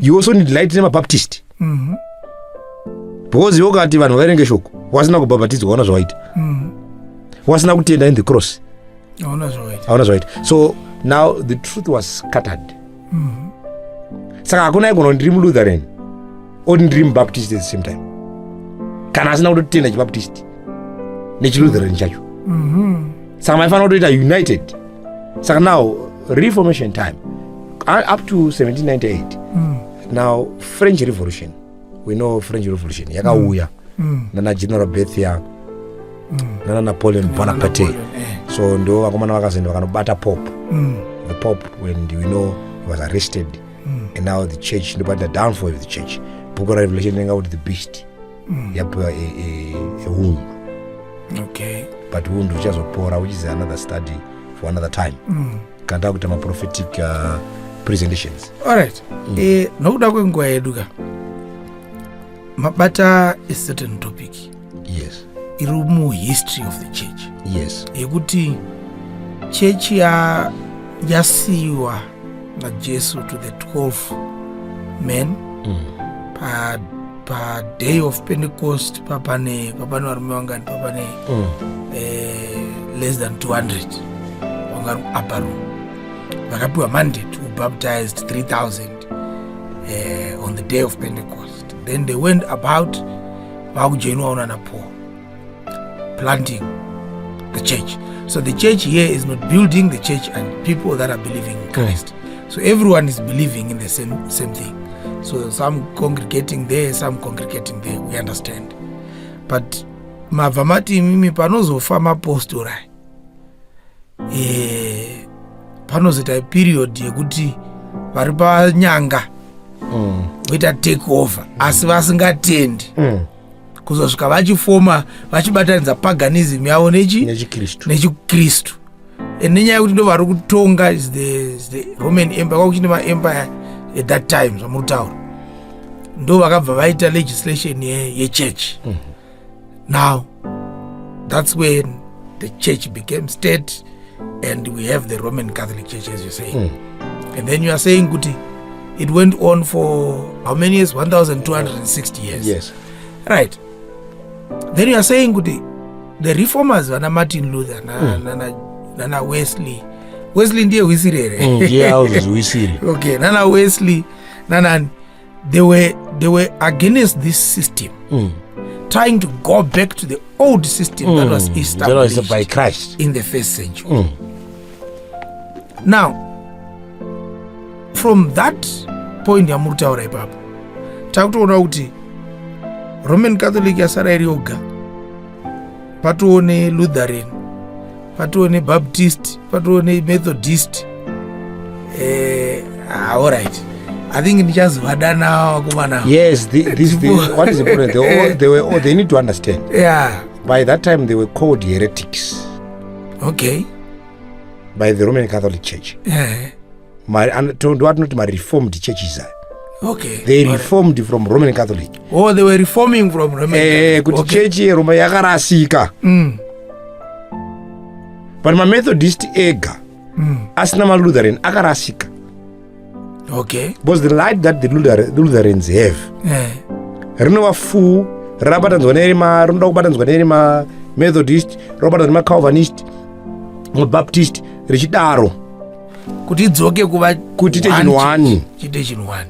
You also need light nemabaptist, because iwe ukati vanhu vaverenge shoko wasina kubhabhatidzwa, waona zvawaita, wasina kutenda in the cross. Hauna zvawaita. Hauna zvawaita. So now the truth was scattered. Saka hakuna aigona kuti ndiri mulutheran oti ndiri mubaptist at the same time, kana asina kutotenda chibaptist nechilutheran chacho. Saka maifanira kutoita united. Saka now Reformation time up to 1798. Now French Revolution, we know French Revolution yakauya nana General Berthier, nana Napoleon Bonaparte. Napoleon, eh. So ndo vakomana vakazoenda vakanobata Pope, the Pope, when we know he was arrested, and now the church, ndobata downfall of the church. Book of Revelation inenga kuti the beast yapiwa a wound. But wound uchazopora, which is another study for another time, kana takuita maprophetic presentations. Alright. Nokuda kwenguva yedu ka, mabata a certain topic iri muhistory of the church yekuti chechi yasiyiwa naJesu to the 12 men pa day of Pentecost. Papane varume vangani? Papane less than 200 vanga vari kuupper room, vakapiwa mandate, who baptized 3000 on the day of Pentecost. Then they went about, vakujoinwawo nana Paul, planting the church. So the church here is not building the church and people that are believing in Christ. So everyone is believing in the same thing. So some congregating there, some congregating there, we understand. But mabva mati imimi panozofa mapostora, panozoita period yekuti vari panyanga voita take over, asi vasingatendi, kuzosvika vachifoma, vachibatanidza paganism yavo nechi nechikristu. Nechikristu. And nenyaya yekuti ndo vari kutonga is the Roman Empire, kwakuchine maempire at that time zvamuri kutaura, ndo vakabva vaita legislation yechurch. Now that's when the church became state and we have the Roman Catholic Church, as you say. And then you are saying kuti it went on for how many years? 1260 years? Yes. Right. Then you are saying kuti the reformers, vana Martin Luther nana Wesley. Wesley ndiye Wisiri here? Ndiye auzozi Wisiri. Okay, nana Wesley nanani, they were against this system, trying to go back to the old system that was That was established by Christ in the first century. Now from that point yamuri kutaura ipapo, takutoona kuti Roman Catholic yasara iri yoga, patoone Lutheran, patoone Baptist, patoone Methodist. Alright, I think ndichazovadana vakomana. Yes, what is important, they need to understand, by that time they were called heretics by the Roman Catholic Church. Ndovatinoti mareformed churches aya. They reformed from Roman Catholic. Oh, they were reforming from Roman Catholic. Kuti chechi yeRoma yakarasika, but mamethodist ega asina malutheran akarasika, because the light that the Lutherans have rinova full, rakabatanidzwa nerima, rinoda kubatanidzwa nerima Methodist, rinobatanidzwa nemacalvinist, mabaptist, richidaro. Kuti idzoke kuva Kuti ite chinhu one one. church. Chiite chinhu one.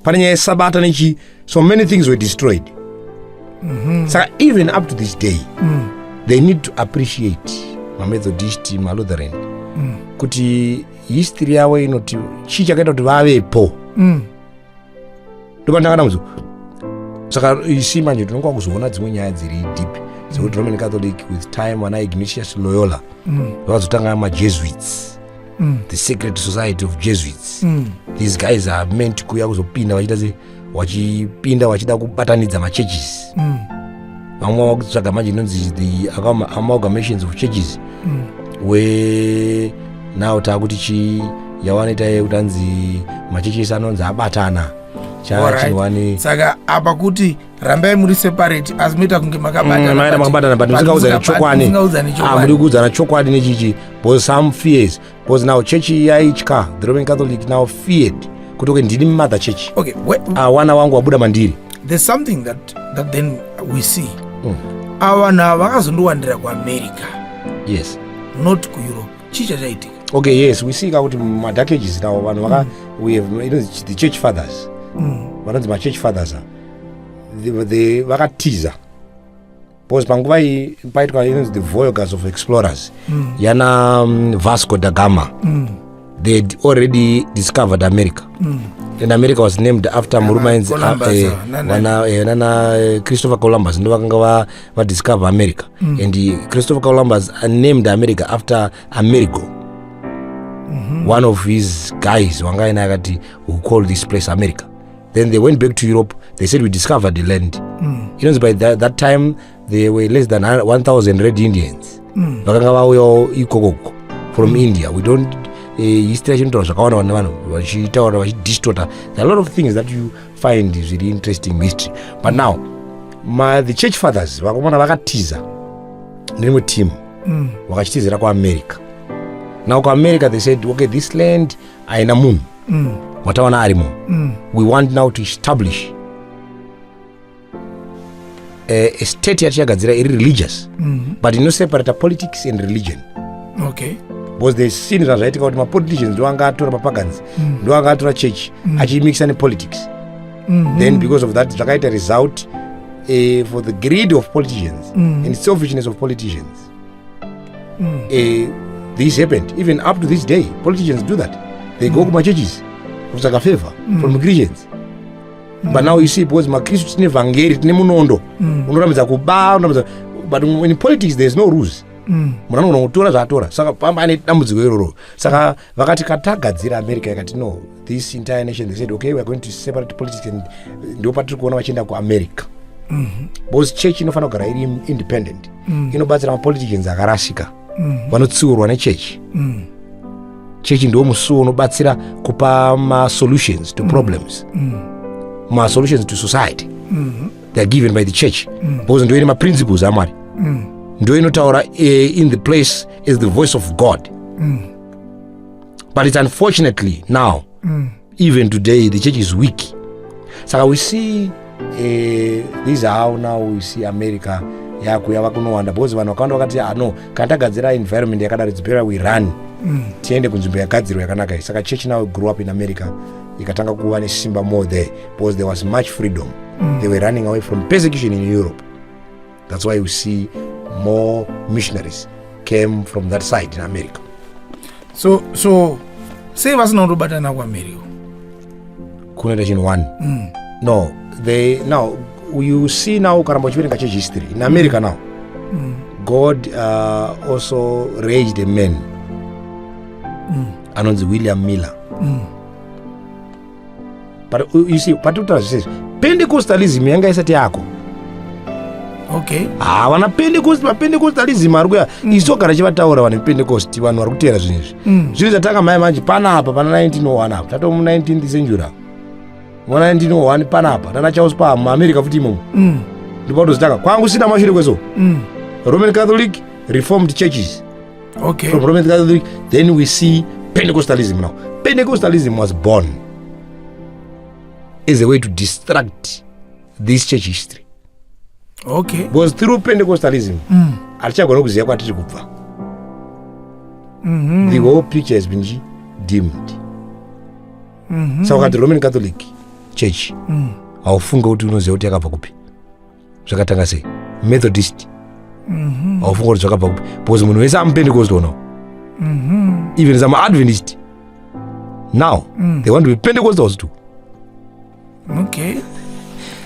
Pane nyaya yesabata nechi, so many things were destroyed. Saka even up to this day they need to appreciate, mamethodist, malutheran, kuti history yavo inoti chii chakaita kuti vavepo. Ndopandakana muzo Saka isi manje tinonga kuzoona dzimwe nyaya dziri deep dzekuti Roman Catholic with time, vana Ignatius Loyola vakazotanga maJesuits, the secret society of Jesuits. These guys are meant kuuya kuzopinda vachiita se vachipinda vachida kubatanidza machurches. Vamwe vakutsvaga manje inonzi the amalgamations of churches, where now taakuti chi yavanoita yekuti anzi machurches anonzi abatana. Chachinwani. Saka apa kuti rambai muri separate, asi moita kunge makabatana. Maita makabatana, but musingaudzani chokwadi. Musingaudzani. Ah, muri kuudzana chokwadi nechichi, because some fears, because now church yaitya. The Roman Catholic now feared kuti, okay, ndini mother church. Okay. Ah, wana wangu wabuda mandiri. There's something that then we see. Ava vanhu ava vakazondowandira kuAmerica, not kuEurope. Chii chachaitika? Okay, yes, we see kakuti maDark Ages now vanhu vaka we have the church fathers, vanonzi machurch fathers ah. Vakatiza because panguva iyi paitwa inonzi the voyages of explorers yana Vasco da Gama. They had already discovered America, and America was named after murume ainzi Columbus, vana nana Christopher Columbus. Ndo vakanga vadiscover America, and Christopher Columbus named America after Amerigo, one of his guys wanga aina, akati, "We call this place America." Then they went back to Europe. They said, "We discovered the land." By that time there were less than 1000 Red Indians vakanga vauyawo ikokoko from India. We don't history yachinotaura zvakawanda, vane vanhu vachitaura vachidistota. There are a lot of things that you find zviri interesting history. But now the church fathers, vakomana vakatiza nerimwe team, vakachitizira kuAmerica. Now kuAmerica they said, "Okay, this land haina munhu watawana arimo. We want now to establish a state yatichagadzira iri religious, but inoseparata politics and religion." Because the scene zvazvaitika kuti mapoliticians ndo anga atora mapagans, ndo anga atora church achiimikisa nepolitics. Then because of that zvakaita result for the greed of politicians and selfishness of politicians, this happened. Even up to this day politicians do that. They go kumachurches kutsvaka favor from Christians. But now you see, because makristu tine vhangeri, tine munondo unorambidza kuba, unorambidza, but in politics there is no rules. Munhu anogona kutora zvaatora. Saka pamba ane dambudziko iroro. Saka vakati katagadzira America, ikati no, this entire nation, they said, "Okay, we are going to separate politics," and ndo patiri kuona vachienda kuAmerica, because church inofanira kugara iri independent. Inobatsira mapoliticians akarasika, vanotsiurwa nechechi. Chechi ndiwo musuwo unobatsira kupa masolutions to problems, masolutions to society. They are given by the church because ndo ine maprinciples aMwari, ndo inotaura in the place as the voice of God. But it's unfortunately now, even today, the church is weak. Saka we see this is how now we see America yakuya vakunowanda, because vanhu vakawanda vakati, "Ah, no, kana tagadzira environment yakadaro, it's better we run, tiende kunzvimbo yagadzirwa yakanaka iyi." Saka church now grew up in America, ikatanga kuva nesimba more there because there was much freedom. They were running away from persecution in Europe. That's why you see more missionaries came from that side in America. So sei vasina kundobatana kuAmerica? Kunoita chinhu one. No, they now, you see now, ukaramba uchiverenga church history in America now, God also raised a man anonzi William Miller. But you see, patiri kutaura zvese izvi, Pentecostalism yanga isati yako. Havana Pentecost. Mapentecostalism ari kuya, isu togara chivataura vanhu vePentecost. Vanhu vari kuteera zvinhu izvi, zvinhu zvatanga mai manje panapa pana 1901 apa, tato mu 19th century apa, muna 1901 panapa nana Charles pa muAmerica futi imomo, ndipo patozitanga kwangu sina mashure kweso. Roman Catholic, Reformed churches. From Roman Catholic, then we see Pentecostalism. Now Pentecostalism was born as a way to distract this church history, because through Pentecostalism hatichagona kuziva kwatiri kubva. The whole picture has been dimmed. Saka ukati Roman Catholic Church, haufunge kuti unoziva kuti yakabva kupi, zvakatanga sei. Methodist, haufunge kuti zvakabva kupi, because munhu wese amupentecost ono. Even some Adventist now, they want to be Pentecostals too. Okay.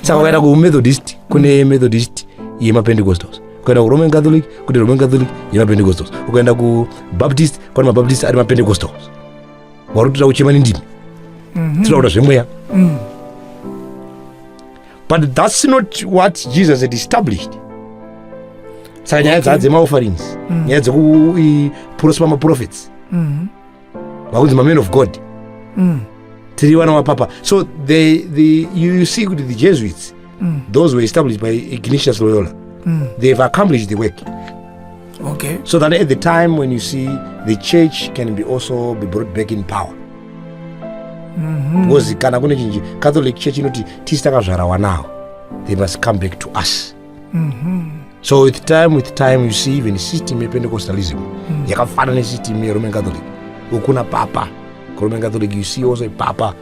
Saka ukaenda kuMethodist, kune Methodist yemaPentecostals. Ukaenda kuRoman Catholic, kune Roman Catholic yemaPentecostals. Ukaenda kuBaptist, kwane maBaptist ari maPentecostals. Vari kutoda kuchema nendimi, tinoda kuda zvemweya. But that's not what Jesus had established. Saka nyaya dzaa dzemaofferings, nyaya dzekuprosper maprophets, vakunzi mamen of God, tiri vana vapapa. So you see kuti the Jesuits, those were established by Ignatius Loyola, they've accomplished the work, so that at the time when you see the church can be also be brought back in power, because kana kune chinji, Catholic Church inoti tisi takazvara wanawo, they must come back to us. So with time you see even system yePentecostalism yakafanana nesystem yeRoman Catholic. Ukuna papa kuRoman Catholic, you see also a papa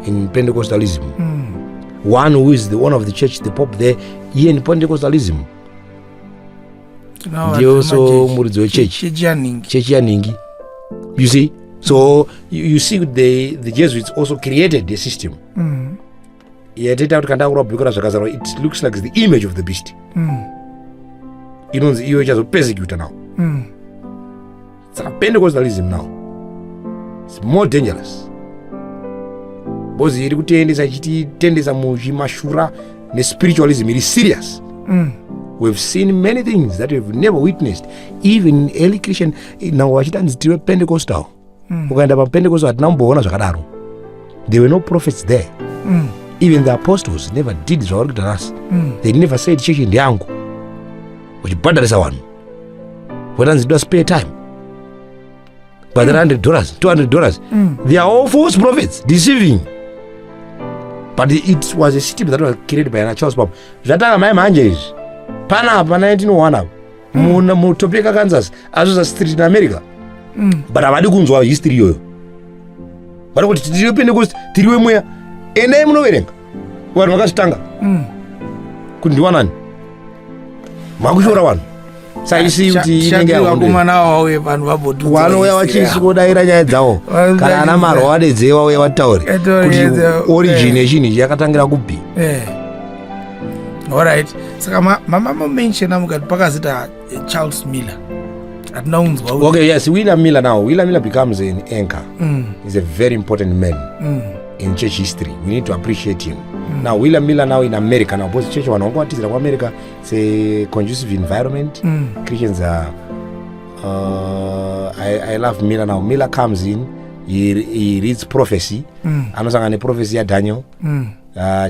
in Pentecostalism, one who is the owner of the church, the pope there. Iye in Pentecostalism ndiye so muridzi wechechi. Chechi yaningi. Chechi yaningi, you see. So you see the Jesuits also created a system yatoita kuti kanda bhuku razvakazarwa, it looks like the image of the beast. Inonzi iyo ichazopersecuta now. Saka Pentecostalism now, it's more dangerous because iri kutiendesa, ichititendesa muchimashura nespiritualism iri serious. We've seen many things that we've never witnessed even in early Christian. Nango vachitanzi tiri Pentecostal, ukaenda paPentecostal hatina kumboona zvakadaro. There were no prophets there. Even the apostles never did zvavari kuita nhasi. They never said chechi ndeyangu, uchibhadharisa vanhu, votanzi toda spare time, bhadhara $100, $200. They are all false prophets deceiving, but it was a system that was created by ana Charles Parham. Zvatanga mai manje izvi panapa 1901 apa muTopeka, Kansas, Azusa Street in America. But havadi kunzwa history iyoyo. Vari kuti tiri Pentecost, tiri wemweya. Endai munoverenga vanhu vakazvitanga kuti ndiwanani makushora vanhu. Saisi kuti inenge yahondo. Vakomana vauye vanhu vabotudza. Vanouya vachisvodayira nyaya dzavo. Kana ana marwa vadedze vauye vataure kuti origin yechinhu ichi yakatangira kupi. Alright, saka mama mamentiona mukati pakazita Charles Miller, hatina kunzwa Okay, yes, William Miller now. William Miller becomes an anchor. He's a very important man in church history. We need to appreciate him. Now William Miller now in America now, because church vanhu vanga vatizira kuAmerica. It's a conducive environment. Christians are I love Miller now. Miller comes in, he reads prophecy. Anosangana neprophecy yaDaniel,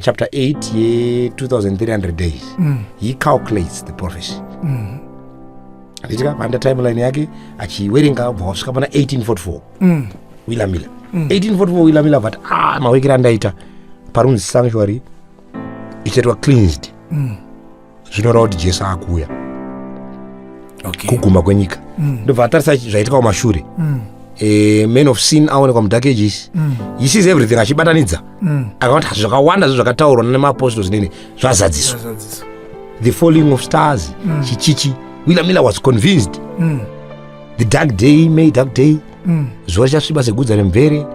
chapter 8 ye2300 days. He calculates the prophecy. Nditika panda timeline yake achiwerenga, bva wasvika pana 1844. William Miller, 1844, William Miller vati, ah, mawekero andaita parunzi sanctuary ichaitwa cleansed, zvinoreva kuti Jesu akuuya, kuguma kwenyika. Ndobva atarisa zvaitika kumashure. Man of sin aonekwa mudark ages. He sees everything achibatanidza. Akaona kuti zvakawanda zvo zvakataurwa nemaapostles nene zvazadziswa. Zvazadziswa. The falling of stars, chichichi. William Miller was convinced. The dark day, May dark day, zuva richasviba segudza remvere.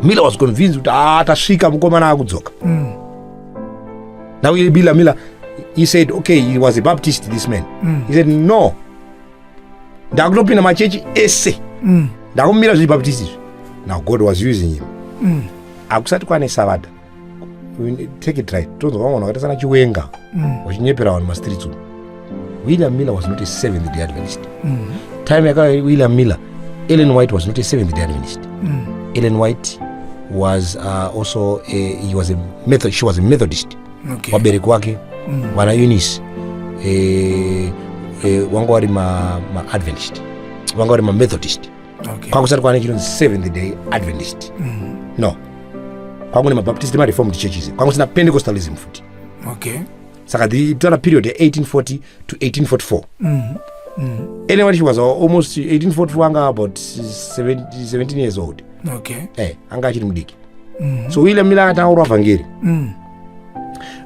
Miller was convinced kuti ah, tasvika, mukomana akudzoka. Now Miller, Miller, he said, okay, he was a Baptist, this man. He said, no, ndakutopinda machechi ese, ndakumira zvechiBaptist izvi. Now God was using him. Hakusati kwane Savata. Take it right, tonzwa vamwe vanhu vakaita sana Chiwenga vachinyepera vanhu mastreets umu. William Miller was not a Seventh Day Adventist. Time yaka William Miller, Ellen White was not a Seventh Day Adventist. Ellen White was also a, he was a method, she was a Methodist. Vabereki wake vana Eunice wanga vari maAdventist, vanga vari maMethodist. Kwakusati kwane chinonzi Seventh Day Adventist, no. Kwangune maBaptist nemaReformed churches, kwangu Pentecostalism futi. Saka tora period ye1840 to 1844. Anyway, she was almost 1844, anga about 70, 17 years old. Anga achiri mudiki. So William Miller akatanga kurwa vhangeri.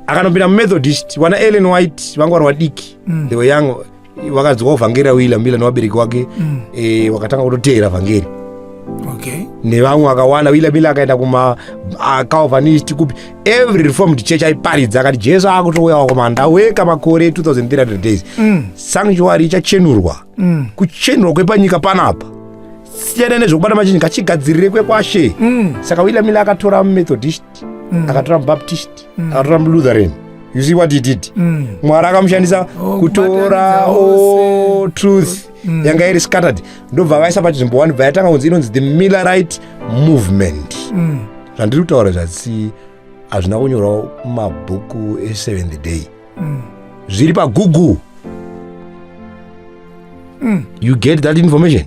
Akanopinda muMethodist. Wana Ellen White vanga vari vadiki. They were young. Vakadzwa vhangeri raWilliam Miller nevabereki wake. Wakatanga kutoteera vhangeri. Okay. Nevamwe vakawanda. William Miller akaenda kuma Calvinist, kupi, every Reformed church aiparidza akati Jesu akutouya wakomanda weka makore 2300 days, sanctuary ichachenurwa. Kuchenurwa kwepanyika panapa siyana nezvekubata machinji, ngachigadzirire kwekwashe. Saka William Miller akatora Methodist, akatora Mubaptist, akatora Mulutheran. You see what he did? Mwari akamushandisa Oh, kutora kubatanidza ose. All truth yanga iri scattered, ndobva vaisa pachinzvimbo one, bva yatanga kunzi inonzi the Millerite movement. Zvandiri kutaura zvatsi hazvina kunyorwa mumabhuku eSeventh Day, zviri paGoogle. You get that information.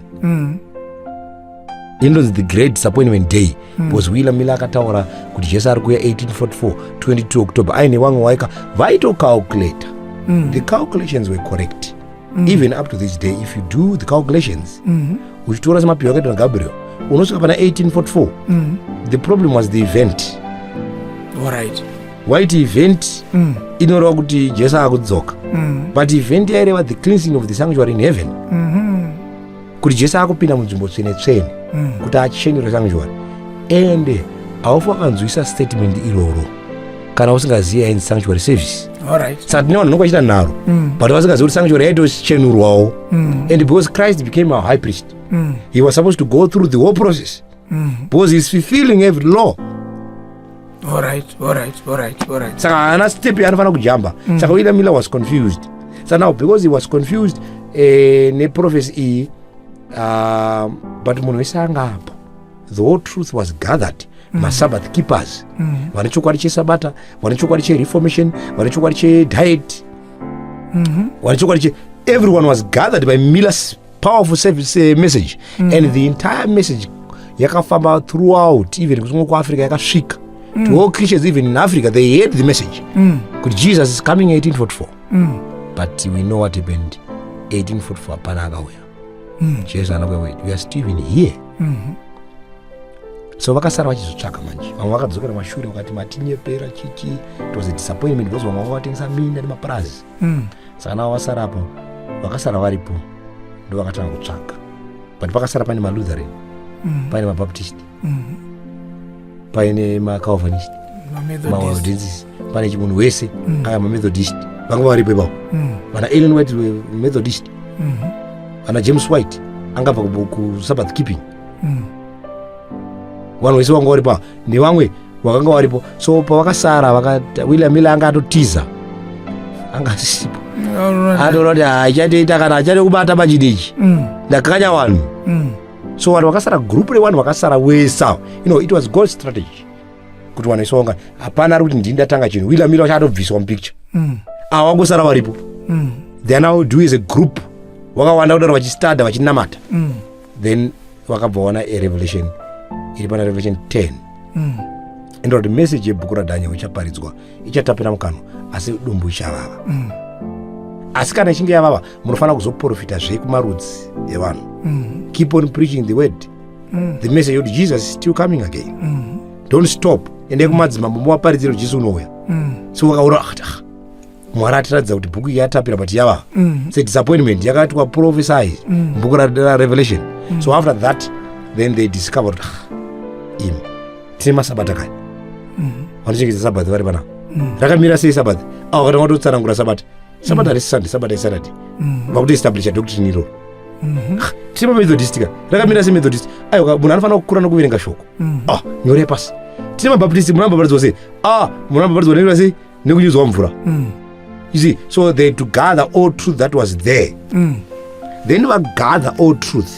Inonzi the Great Disappointment Day because William Miller akataura kuti Jesu ari kuuya 1844 22 October aine vamwe waika vaitocalculata. The calculations were correct. Even up to this day, if you do the calculations, uchitora semapiwa akaitwa naGabriel, unosvika pana 1844. The problem was the event. Alright. White event inoreva kuti Jesu akudzoka, but event yaireva the cleansing of the sanctuary in heaven, kuti Jesu akupinda munzvimbo tsvene tsvene kuti achenure sanctuary. Ende haufi wakanzwisa statement iroro kana usingazivi yainzi sanctuary service. Saka tine vanhu vanonge vachiita nharo, but vasingazivi kuti sanctuary yaitochenurwawo. And because Christ became our high priest, he was supposed to go through the whole process because he's fulfilling every law. Saka haana step yaanofanira kujamba. Saka William Miller was confused. So now, because he was confused neprophecy iyi, but munhu wese anga apo, the whole truth was gathered. MaSabbath keepers vane chokwadi chesabata, vane chokwadi chereformation, vane chokwadi chediet, vane chokwadi che, everyone was gathered by Miller's powerful service, message. And the entire message yakafamba throughout, even kusongo kuAfrica yakasvika to all Christians. Even in Africa they heard the message kuti Jesus is coming 1844. But we know what happened. 1844 hapana akauya. Jesu haana kuuya. We are still even here. So vakasara vachizotsvaka manje. Vamwe vakadzokera mashure vakati matinyepera chichi. It was a disappointment because vamwe vanga vatengesa minda nemapurazi. Saka navo vasarapo, vakasara varipo ndo vakatanga kutsvaka, but pakasara pane maLutheran, paine maBaptist, paine maCalvinist, MaMethodist. maWaldenses, pane chimunhu wese aya, maMethodist vanga varipo ipapo. Vana Ellen White were Methodist. Vana James White angabva kuSabbath keeping. Vanhu vese vanga varipo ava nevamwe vakanga varipo. So pavakasara William Miller anga atotiza, anga asisipo. Atoona kuti haichatoita kana achade kubata pachinhu ichi. Ndakanya vanhu. So vanhu vakasara, group revanhu vakasara wese ava, it was God's strategy kuti vanhu vese vanga, hapana ari kuti ndini ndatanga chinhu. William Miller achatobviswa mupicture. Ava vangosara varipo. They are now do as a group, vakawanda kudaro, vachistadha, vachinamata. Then vakabva vaona a revelation iri pana Revelation 10, inotaura kuti message yebhuku raDaniel ichaparidzwa, ichatapira mukanwa asi dumbu ichavava. Asi kana ichinge yavava, munofanira kuzoprofita zvekumarudzi evanhu. Keep on preaching the word, the message kuti Jesus is still coming again. Don't stop. Endai kumadzimambo muvaparidzire kuti Jesu unouya. So vakaona akati, "Ah, Mwari atiratidza kuti bhuku iyi yatapira but yavava." It's a disappointment yakaitwa prophesy bhuku raRevelation. So after that, then they discovered, ah, imi tine masabata kani, vanochengetedza sabata vari panapa, rakamira sei sabata? Avo vakatanga kutotsanangura sabata. Sabata harisi Sunday, sabata iSaturday. Vakutoestablisha doctrine iroro. Ah, tine maMethodist ka, rakamira seMethodist? Aiwa, munhu anofanira kukura nokuverenga shoko. Ah, nyorei pasi. Tine maBaptist, munhu anobhabhatidzwa sei? Ah, munhu anobhabhatidzwa nekuita sei? Nekunyudzwa mvura. You see, so they had to gather all truth that was there. Then vagather all truth,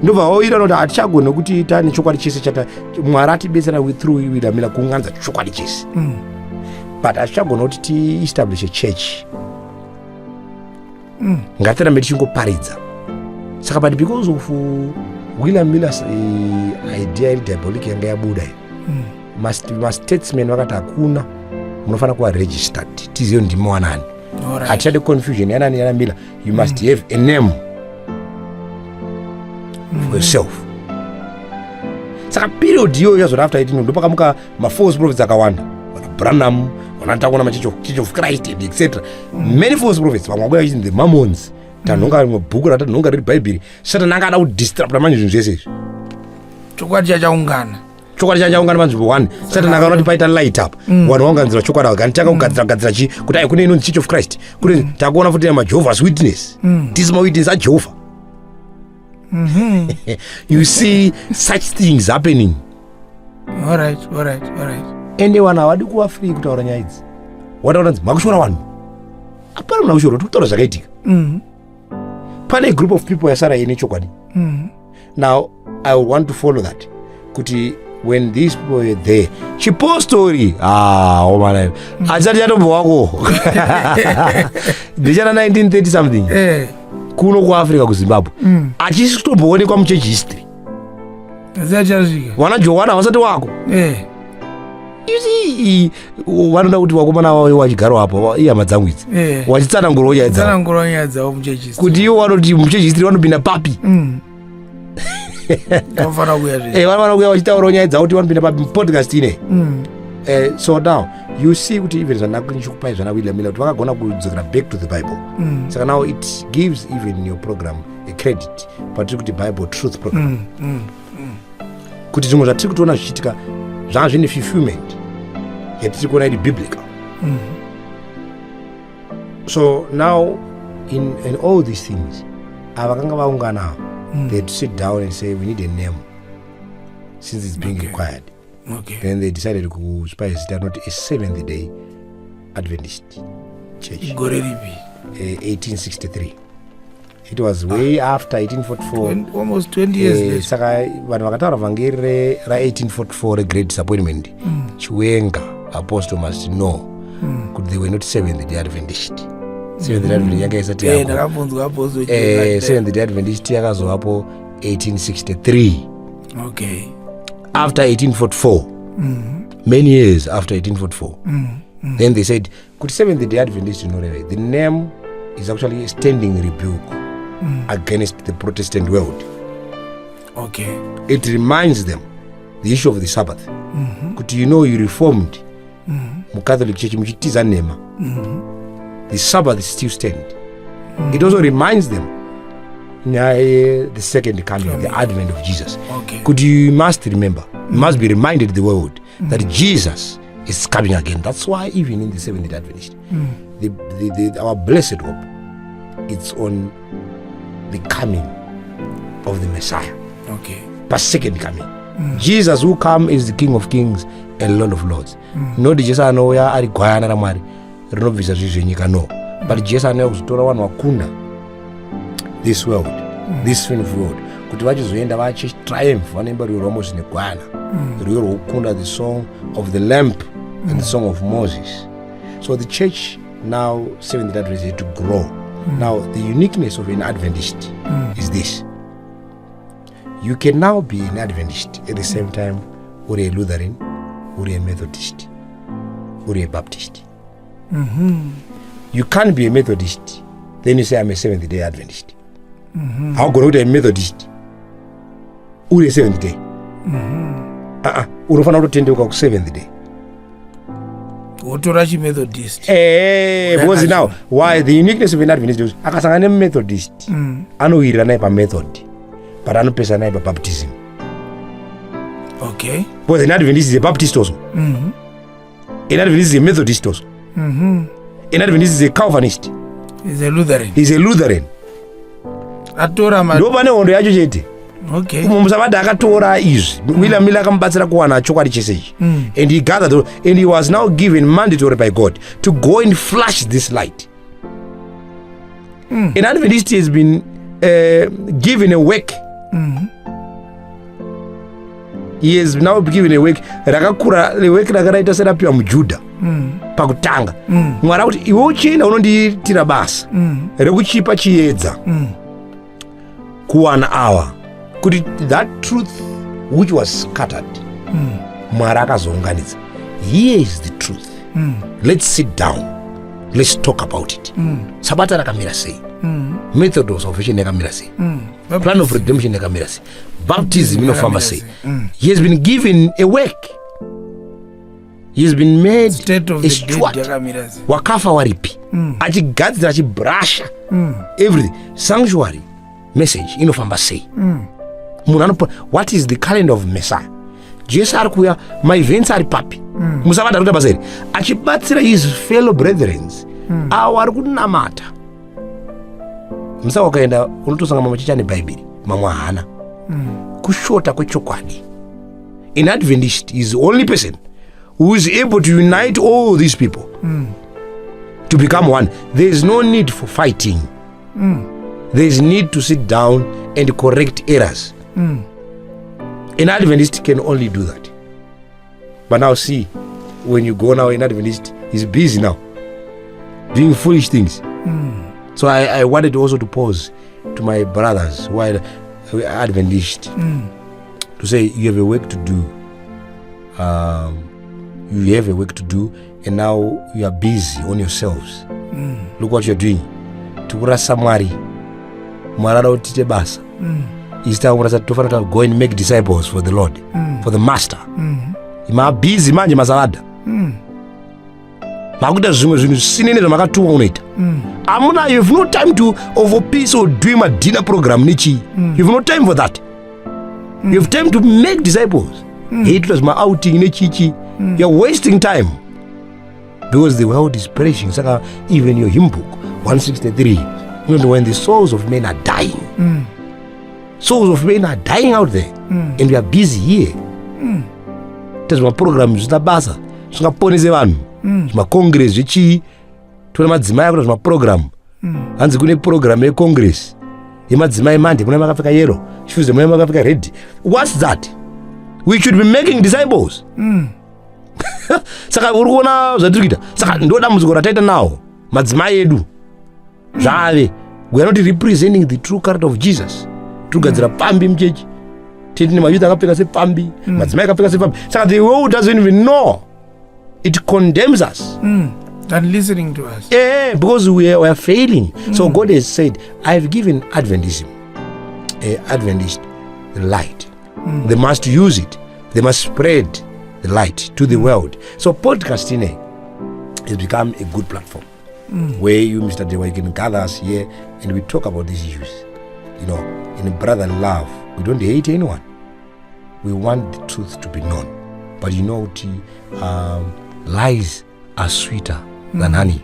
ndobva vaoira kuti hatichagoni kuti tane chokwadi chese chata Mwari atibetsera through William Miller kuunganidza chokwadi chese, but hatichagona kuti tiestablish a church. Ngatirambe tichingoparidza. Saka but because of William Miller's idea iri diabolic yanga yabuda iyi, mastatesmen vakati hakuna, munofanira kuva registered, tizive ndimi wanani. Hatichadi confusion yanani yana Miller. You must have a name for yourself. Saka period iyoyo yazoti after 18 ndopakamuka mafalse prophets akawanda, vana Branham, vana takona maChurch of Christ and etc. Many false prophets, vamwe vakuya vachinzi the Mormons. Tanhonga rimwe bhuku ratanhonga riri Bhaibheri. Satan anga ada kudisrupta manje zvinhu zvese izvi. Chokwadi chachaungana. Chokwadi chachaungana panzvimbo one. Satani akaona kuti paita light up, vanhu vaunganidzira chokwadi, vakanitanga kugadzira gadzira chi kuti ai kune inonzi Church of Christ, kune takuona futi maJehovah's Witness, tisi mawitness aJehovha. You see such things happening. All right. Ende vanhu havadi kuva free kutaura nyaya idzi. Wataura nzi makushora vanhu. Hapana munhu akushora, kuti kutaura zvakaitika. Pane group of people yasara ine chokwadi. Now I would want to follow that, kuti when these people were there, chipostori, ah, omana, hachisati chatombowako, ndechana 1930 something kuno kuAfrica, kuZimbabwe, hachisi kutomboonekwa muchurch history. Hazisati chasvika. Vana Johana havasati wako. You see, vanoda kuti vakomana vavo vachigaro apo, ihama dzangu idzi, vachitsanangurawo nyaya dzavo. Tsanangura nyaya dzavo muchurch history. Kuti ivo vanoti muchurch history vanopinda papi? Vanofanira kuuya zve. Vanofanira kuuya vachitaurawo nyaya dzavo kuti vanopinda papi mupodcast ine. So now you see kuti even zvanakupai zvana William Miller, kuti vakagona kudzokera back to the Bible. Saka now it gives even your program a credit, patiri kuti Bible Truth Program, kuti zvimwe zvatiri kutoona zvichiitika zvanga zvine fulfillment yatiri kuona iri biblical. So now in all these things, ava vakanga vaungana ava, they had to sit down and say, "We need a name since it's being required." Then they decided kuzvipa zita rinoti a Seventh Day Adventist Church. Gore ripi? 1863. It was way after 1844. Almost 20 years later. Saka vanhu vakataura vhangeri ra1844 regreat disappointment, Chiwenga apostle must know kuti they were not Seventh Day Adventist. Seventh Day Adventist yanga isati yako. Ndakabvunzwa apostle. Seventh Day Adventist yakazovapo 1863, after 1844, many years after 1844. Then they said kuti Seventh Day Adventist inoreva, the name is actually a standing rebuke against the Protestant world. It reminds them the issue of the Sabbath, kuti you reformed muCatholic Church muchitiza nhema, the Sabbath still stand. It also reminds them nyaya ye-the second coming, the advent of Jesus, kuti you must remember, you must be reminded, the world, that Jesus is coming again. That's why even in the Seventh Day Adventist, our blessed hope, it's on the coming of the Messiah, pasecond coming, Jesus who come is the King of Kings and Lord of Lords. Not Jesu anouya ari gwayana raMwari rinobvisa zvivi zvenyika, no, but Jesu anouya kuzotora vanhu vakunda this world, this sinful world, kuti vachizoenda vachitriumph, vanoimba rwiyo rwaMozisi negwayana, rwiyo rwokukunda, the song of the Lamb and the song of Moses. So the church now, Seventh Day Adventist, had to grow. Now the uniqueness of an Adventist is this: you can now be an Adventist at the same time uri a Lutheran, uri a Methodist, uri a Baptist. You can't be a Methodist then you say, "I'm a Seventh Day Adventist." Haugoni kuti I'm Methodist uri a Seventh Day. Aa, unofanira kutotendeuka kuSeventh Day. Wotora chiMethodist. Because now why the uniqueness of an Adventist is akasangana neMethodist, anowirira naye pamethod, but anopesa naye pabaptism. Because an Adventist is a Baptist also, an Adventist is a Methodist also, an Adventist is a Calvinist. Is a Lutheran. Is a Lutheran. Atora ma Ndo pane hondo yacho chete. Musavadha akatora izvi, William Miller akamubatsira kuwana chokwadi chese ichi, and he gathered and he was now given mandatory by God to go and flash this light. An Adventist has been given a work. He has now given a work rakakura, work rakaraita serapiwa muJudha pakutanga. Mwari akuti, "Iwe uchienda unondiitira basa rekuchipa chiedza kuwana ava, kuti that truth which was scattered, Mwari akazounganidza. Here is the truth. Let's sit down, let's talk about it. Sabata rakamira sei? Method of salvation yakamira sei? Plan of redemption yakamira sei? Baptism inofamba sei?" He has been given a work. He has been made State of a the dead steward. yakamira sei? Wakafa waripi? Achigadzira, achibrasha everything. Sanctuary message inofamba sei? Munhu anopa, what is the calendar of Messiah? Jesu ari kuuya, maevents ari papi? Musavada kuita basa iri achibatsira his fellow brethrens avo ari kunamata. Musa wakaenda unotosanga mamwe machechi ane Bhaibheri, mamwe haana. Kushota kwechokwadi. An Adventist is the only person who is able to unite all these people to become one. There is no need for fighting. There is need to sit down and correct errors. An Adventist can only do that. But now see, when you go now, an Adventist is busy now doing foolish things. So I wanted also to pause to my brothers who are Adventist to say you have a work to do. You have a work to do, and now you are busy on yourselves. Look what you're doing. Tikurasa Mwari. Mwari ada kuti tiite basa. Isu takumurasa, tofanira to go and make disciples for the Lord, for the Master. Mabhizi manje masavadha, makuita zvimwe zvinhu zvisinei nezvamakatumwa unoita. Amuna, you have no time to over peace or doing madinner program nechii. You have no time for that. You have time to make disciples. Hey, toita zvimaouting nechichi, you're wasting time because the world is perishing. Saka even your hymn book 163 inoti when the souls of men are dying, souls of men are dying out there and we are busy here ta zvimaprogram zvisina basa zvingaponese vanhu, zvimacongress zvechii. Toona madzimai akuita zvimaprogram. Hanzi kune program yecongress yemadzimai, Monday muna makapfeka yellow, Tuesday muna makapfeka red. What's that? We should be making disciples. Saka uri kuona zvatiri kuita. Saka ndo dambudziko rataita nawo madzimai edu zvave we are not representing the true character of Jesus. Tiri kugadzira pfambi muchechi. Titi nemayouth akapfeka sepfambi, madzimai akapfeka sepfambi. Saka the world doesn't even know, it condemns us Than listening to us. Because we are failing. So God has said, "I've given Adventism, Adventist, the light. They must use it. They must spread the light to the world." So podcasting has become a good platform where you, Mr. Dewa, you can gather us here and we talk about these issues. In brotherly love, we don't hate anyone. We want the truth to be known. But you know, lies are sweeter than honey.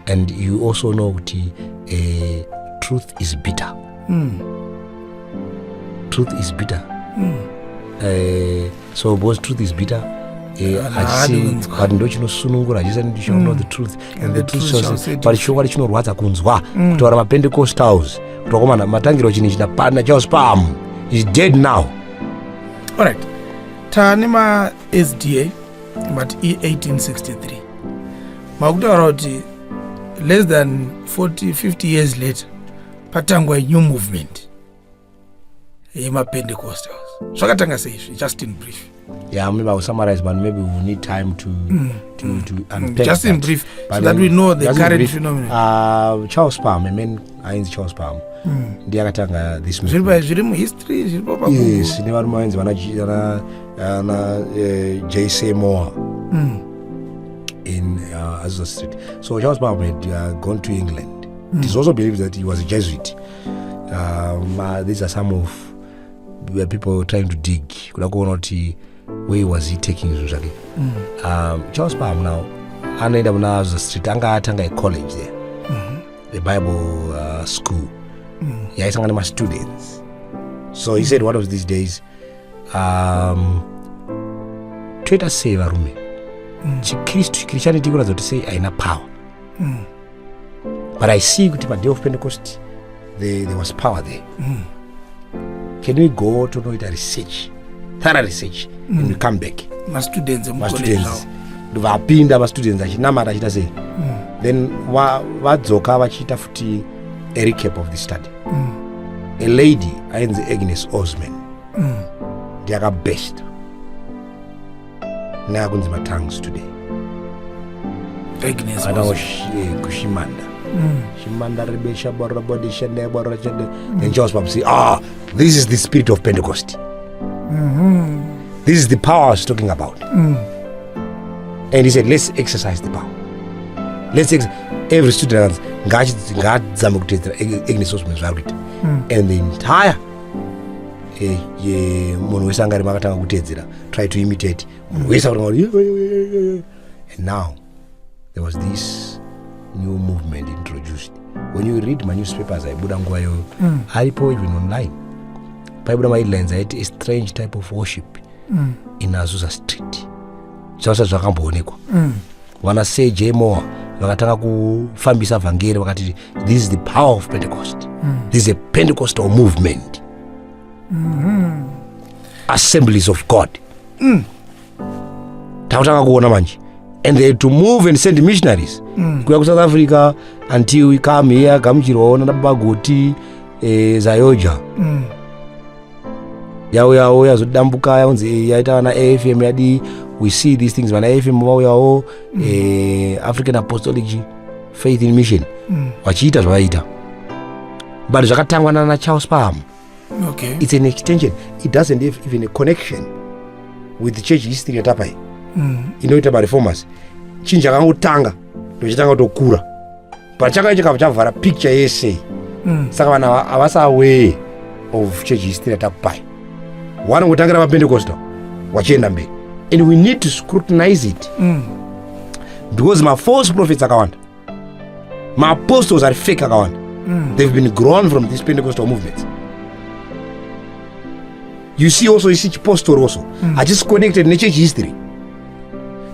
And you also know the truth is bitter. Truth is bitter. So because truth is bitter, haadi kunzwa. But ndo chinosunungura hachisani shall know the truth and the truth shall set you but chokwadi chinorwadza kunzwa. Kutaura mapentecostals kuti vakomana matangiro chinhu ichi napana Charles Parham is dead now. Alright, taane maSDA, but i1863 makutaura kuti less than 40 50 years later patangwa new movement yemapentecostals. Zvakatanga seizvi, just in brief? Yeah, maybe I'll summarize, but maybe we'll need time to unpack Just in that. brief, But so that then, we know the just in current brief, phenomenon. Charles Parham, a man ainzi Charles Parham, ndiye akatanga this Zviri movement. zviri muhistory, zviripo paGoogle. Yes, nevarume vainzi vana J C Moore in Azusa Street. So Charles Parham had gone to England. It is also believed that he was a Jesuit. These are some of the people trying to dig kuda kuona kuti where was he taking zvinhu zvake. Charles Parham now anoenda muna Azusa Street, anga atanga a college there, the Bible school yaisangana nemastudents. So he said one of these days, toita sei varume? Chikristu, Christianity kuratidza kuti sei haina power. But I see kuti paday of Pentecost there was power there. Can we go tonoita research, thorough research, and we come back? Mastudents emucollege. Mastudents vapinda, mastudents achinamata, achiita sei. Then vadzoka vachiita futi a recap of the study. A lady ainzi Agnes Ozman ndiye akabest neakunzi matongues today. Agnes Ana Ozman. Kushimanda shimanda rebe shaborabodi shende borra shende. Then Charles Parham say, "Ah, this is the spirit of Pentecost. This is the power I was talking about." And he said, "Let's exercise the power. Let's every student ngaadzame kuteedzera Agnes Ozman zvaari kuita." And the entire Munhu wese anga arimo akatanga kuteedzera, try to imitate. Munhu wese akatanga kuti, and now there was this new movement introduced. When you read manewspapers aibuda nguva iyoyo, aripo even online, paibuda maheadlines aiti, "A strange type of worship in Azusa Street." Zvasati zvakamboonekwa. Vana Sir J Moore vakatanga kufambisa vhangeri, vakati, "This is the power of Pentecost. This is a Pentecostal movement, Assemblies of God." Takutanga kuona manje, and they had to move and send missionaries kuya kuSouth Africa until we come here, gamuchirwawo nana Baba Guti, ZAOGA yauyawo, yazodambuka, yaunzi yaita vana AFM yadi. We see these things, vana AFM vauyawo, African Apostolic Faith in Mission, vachiita zvavaita, but zvakatangwa nana Charles Parham. It's an extension. It doesn't have even a connection with the church history yatapai inoita mareformers. Chinhu chakangotanga ndochitanga kutokura, but chakanga chakabva chavhara picture yese. Saka vanhu havasi aware of church history yatakupai. Wanongotangira mapentecostal wachienda mberi, and we need to scrutinize it because mafalse prophets akawanda, maapostles ari fake akawanda. They've been grown from these Pentecostal movements. You see also, you see chipostori also hachisi connected nechurch history.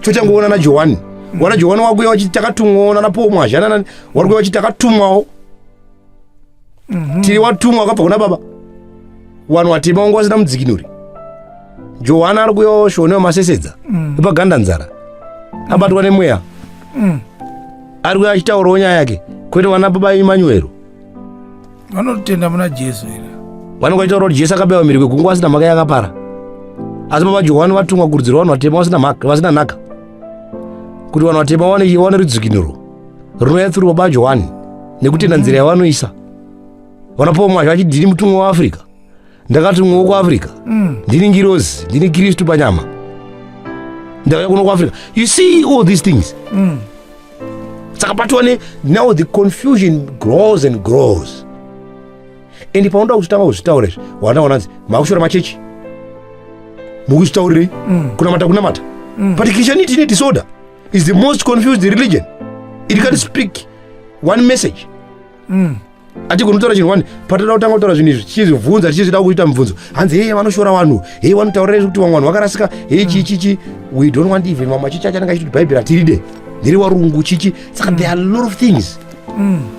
Chochangoona naJohani, wana Johani wakuya wachiti takatumwawo nana Paul Mwazha, nana wari kuya wachiti takatumwawo, tiri watumwa wakabva kuna Baba. Vanhu vatema wanga vasina mudzikinuri. Johani ari kuyawo shone wemasesedza epagandanzara, abatwa nemweya, ari kuya achitaurawo nyaya yake, kwete vana Baba Emanuero. Vanotenda muna Jesu here? Vanenge vachitaura kuti Jesu akabewa mhiri kwegungwa asina mhaka yakapara, asi Baba Johani vatumwa kurudziro vanhu vatema vasina mhaka, vasina nhaka, kuti vanhu vatema vaone rudzikinuro runouya through Baba Johani nekutenda nzira yavanoisa. Vana Paul Mwazha vachiti, "Ndini mutumwa waAfrica, ndakatumwawo kuAfrica, ndini ngirozi, ndini Kristu panyama, ndakauya kuno kuAfrica." You see all these things. Saka patova ne now the confusion grows and grows, and paunoda kuzvitanga kuzvitaura izvi, wanaona nzi makushora machechi, mukuzvitaurirei? Kunamata kunamata. But Christianity ine disorder, is the most confused religion. It can't speak one message. Hatigoni kutaura chinhu one. Patoda kutanga kutaura zvinhu izvi, tichizvibvunza, tichizvida kuita mibvunzo, hanzi, "Hei, vanoshora vanhu, hei, vanotaurira kuti vamwe vanhu vakarasika, hei, chii chichi." We don't want even mamwe machechi acho anenge achiti Bhaibheri hatiride, ndiri warungu, chichi. Saka there are a lot of things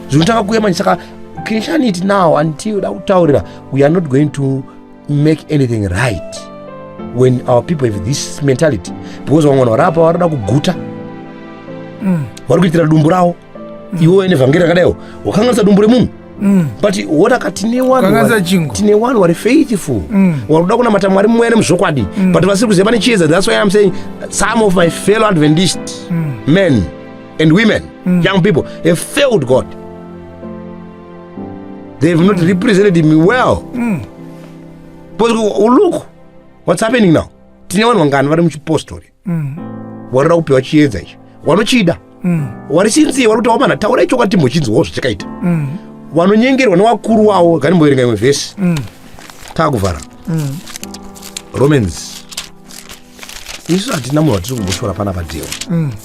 zvinotanga kuuya manje. Saka Christianity now, until da kutaurira, we are not going to make anything right when our people have this mentality, because vamwe vanhu varapa varikuda kuguta, vari kuitira dumbu ravo. Iwe nevhangeri rakadaiwo wakanganisa dumbu remunhu, but wotaka tine Wakanganisa chingwa. Tine vanhu vari faithful, vari kuda kunamata Mwari mumweya nemuzvokwadi, but vasiri kuziva pane chiedza. That's why I'm saying some of my fellow Adventist men and women, young people, have failed God. They have not represented him well, because look what's happening now. Tine vanhu vangani vari muchipostori varikuda kupiwa chiedza ichi, vanochida, vari sincere, vari kuti, "Wamana, taurai chokwadi timbochinzwawo zvichakaita." Vanonyengerwa nevakuru vavo. Ganimboverenga imwe vhesi, taakuvhara. Romans. Isu hatina munhu watiri kumboshora pana padheo,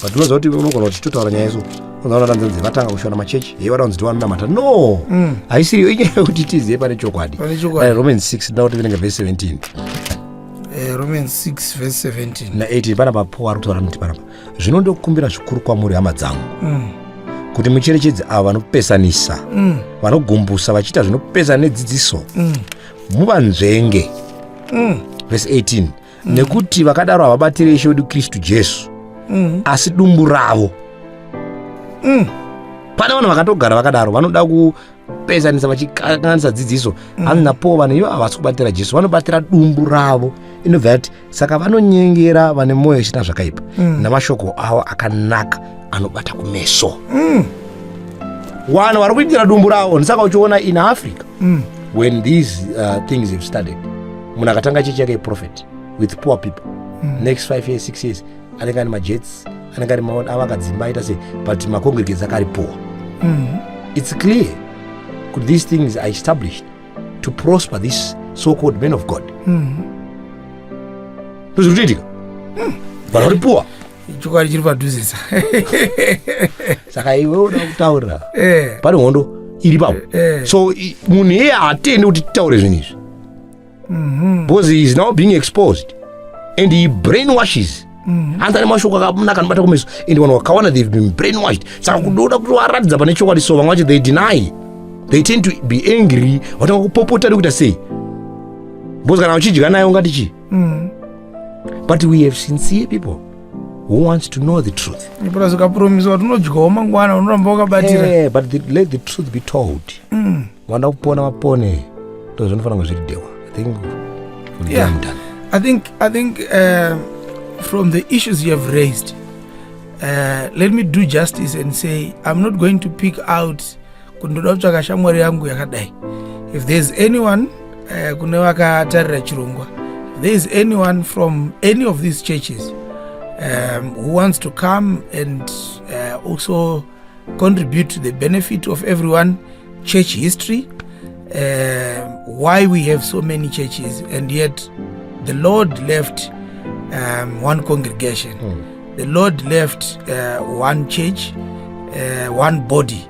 but unoziva kuti unogona kuti titotaura nyaya isu, unoona tanzanzi vatanga kushora machechi, hei, vada kunzi tivanonamata. No, haisiriyo. Inyaya yekuti tizive pane chokwadi. Pane chokwadi. Romans 6, nda kuti verenga vhesi 17. Romans 6 verse 17. Na18. Panapa Paul ari kutaura muti panapa, "Zvino ndokumbira zvikuru kwamuri, hama dzangu, kuti mucherechedze avo vanopesanisa, vanogumbusa vachiita zvinopesana nedzidziso, muvanzvenge." Vhesi 18, "Nekuti vakadaro havabatiri Ishe wedu Kristu Jesu, asi dumbu ravo." Pane vanhu vakatogara vakadaro, vanoda kupesanisa vachikanganisa dzidziso. Hanzi naPaul, vanhu ivo havasi kubatira Jesu, vanobatira dumbu ravo. Inobva yati, "Saka vanonyengera vane mwoyo isina zvakaipa namashoko avo akanaka anobata kumeso." Vanhu vari kuitira dumbu ravo. Ndisaka uchiona in Africa, when these things have started, munhu akatanga chechi yake prophet with poor people, next 5 years, 6 years, anenge ane majets, anenge ari avakadzimba, aita sei, but macongregates ake ari poor. It's clear kuti these things are established to prosper this so called men of God. Ndozviri kutoitika. Vanhu vari poor. Chokwadi chiri padhuzesa. Saka iwe uda kutaura, pane hondo iri papo. So munhu iye haatendi kuti titaure zvinhu izvi because he is now being exposed and he brainwashes. Hanzi ane mashoko akanaka anobata kumeso, and vanhu vakawanda, they've been brainwashed. Saka kudoda kuti varatidza pane chokwadi, so vamwe vacho they deny, they tend to be angry, vatanga kupopota nekuita sei, because kana uchidya naye ungati chii? But we have sincere people who wants to know the truth. Plus ukapromiswa kuti unodyawo mangwana, unoramba wakabatira. But let the truth be told. Vanoda kupona vapone. Ndo zvinofanira kunge zviri dewa, I think we're done. I think from the issues you have raised, let me do justice and say I'm not going to pick out kuti ndoda kutsvaka shamwari yangu yakadai. If there's anyone, kune vakatarira chirongwa, if there is anyone from any of these churches who wants to come and also contribute to the benefit of everyone, church history, why we have so many churches and yet the Lord left one congregation, the Lord left one church, one body,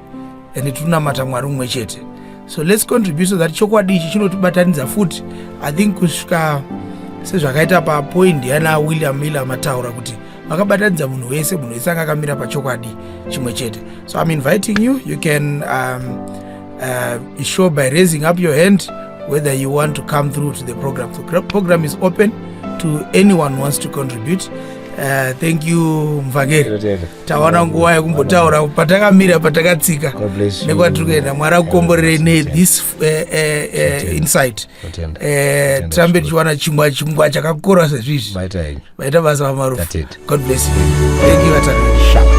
and tinonamata Mwari mumwe chete. So let's contribute so that chokwadi ichi chinotibatanidza futi. I think kusvika sezvakaita papoint yana William Miller mataura kuti vakabatanidza munhu wese, munhu wese anga akamira pachokwadi chimwe chete. So I'm inviting you. You can show by raising up your hand whether you want to come through to the program. So program is open to anyone who wants to contribute. Thank you, muvhangeri. Tawana nguva yekumbotaura patakamira, patakatsika God bless you. Nekwatiri kuenda. Mwari akukomborerei nethis insight. Totenda. Tirambe tichiwana chingwa, chingwa chakakora sezvizvi. Maita henyu. Vaita basa, vaMarufu. Tatenda. God bless you. Thank you, vatariri. Sharp.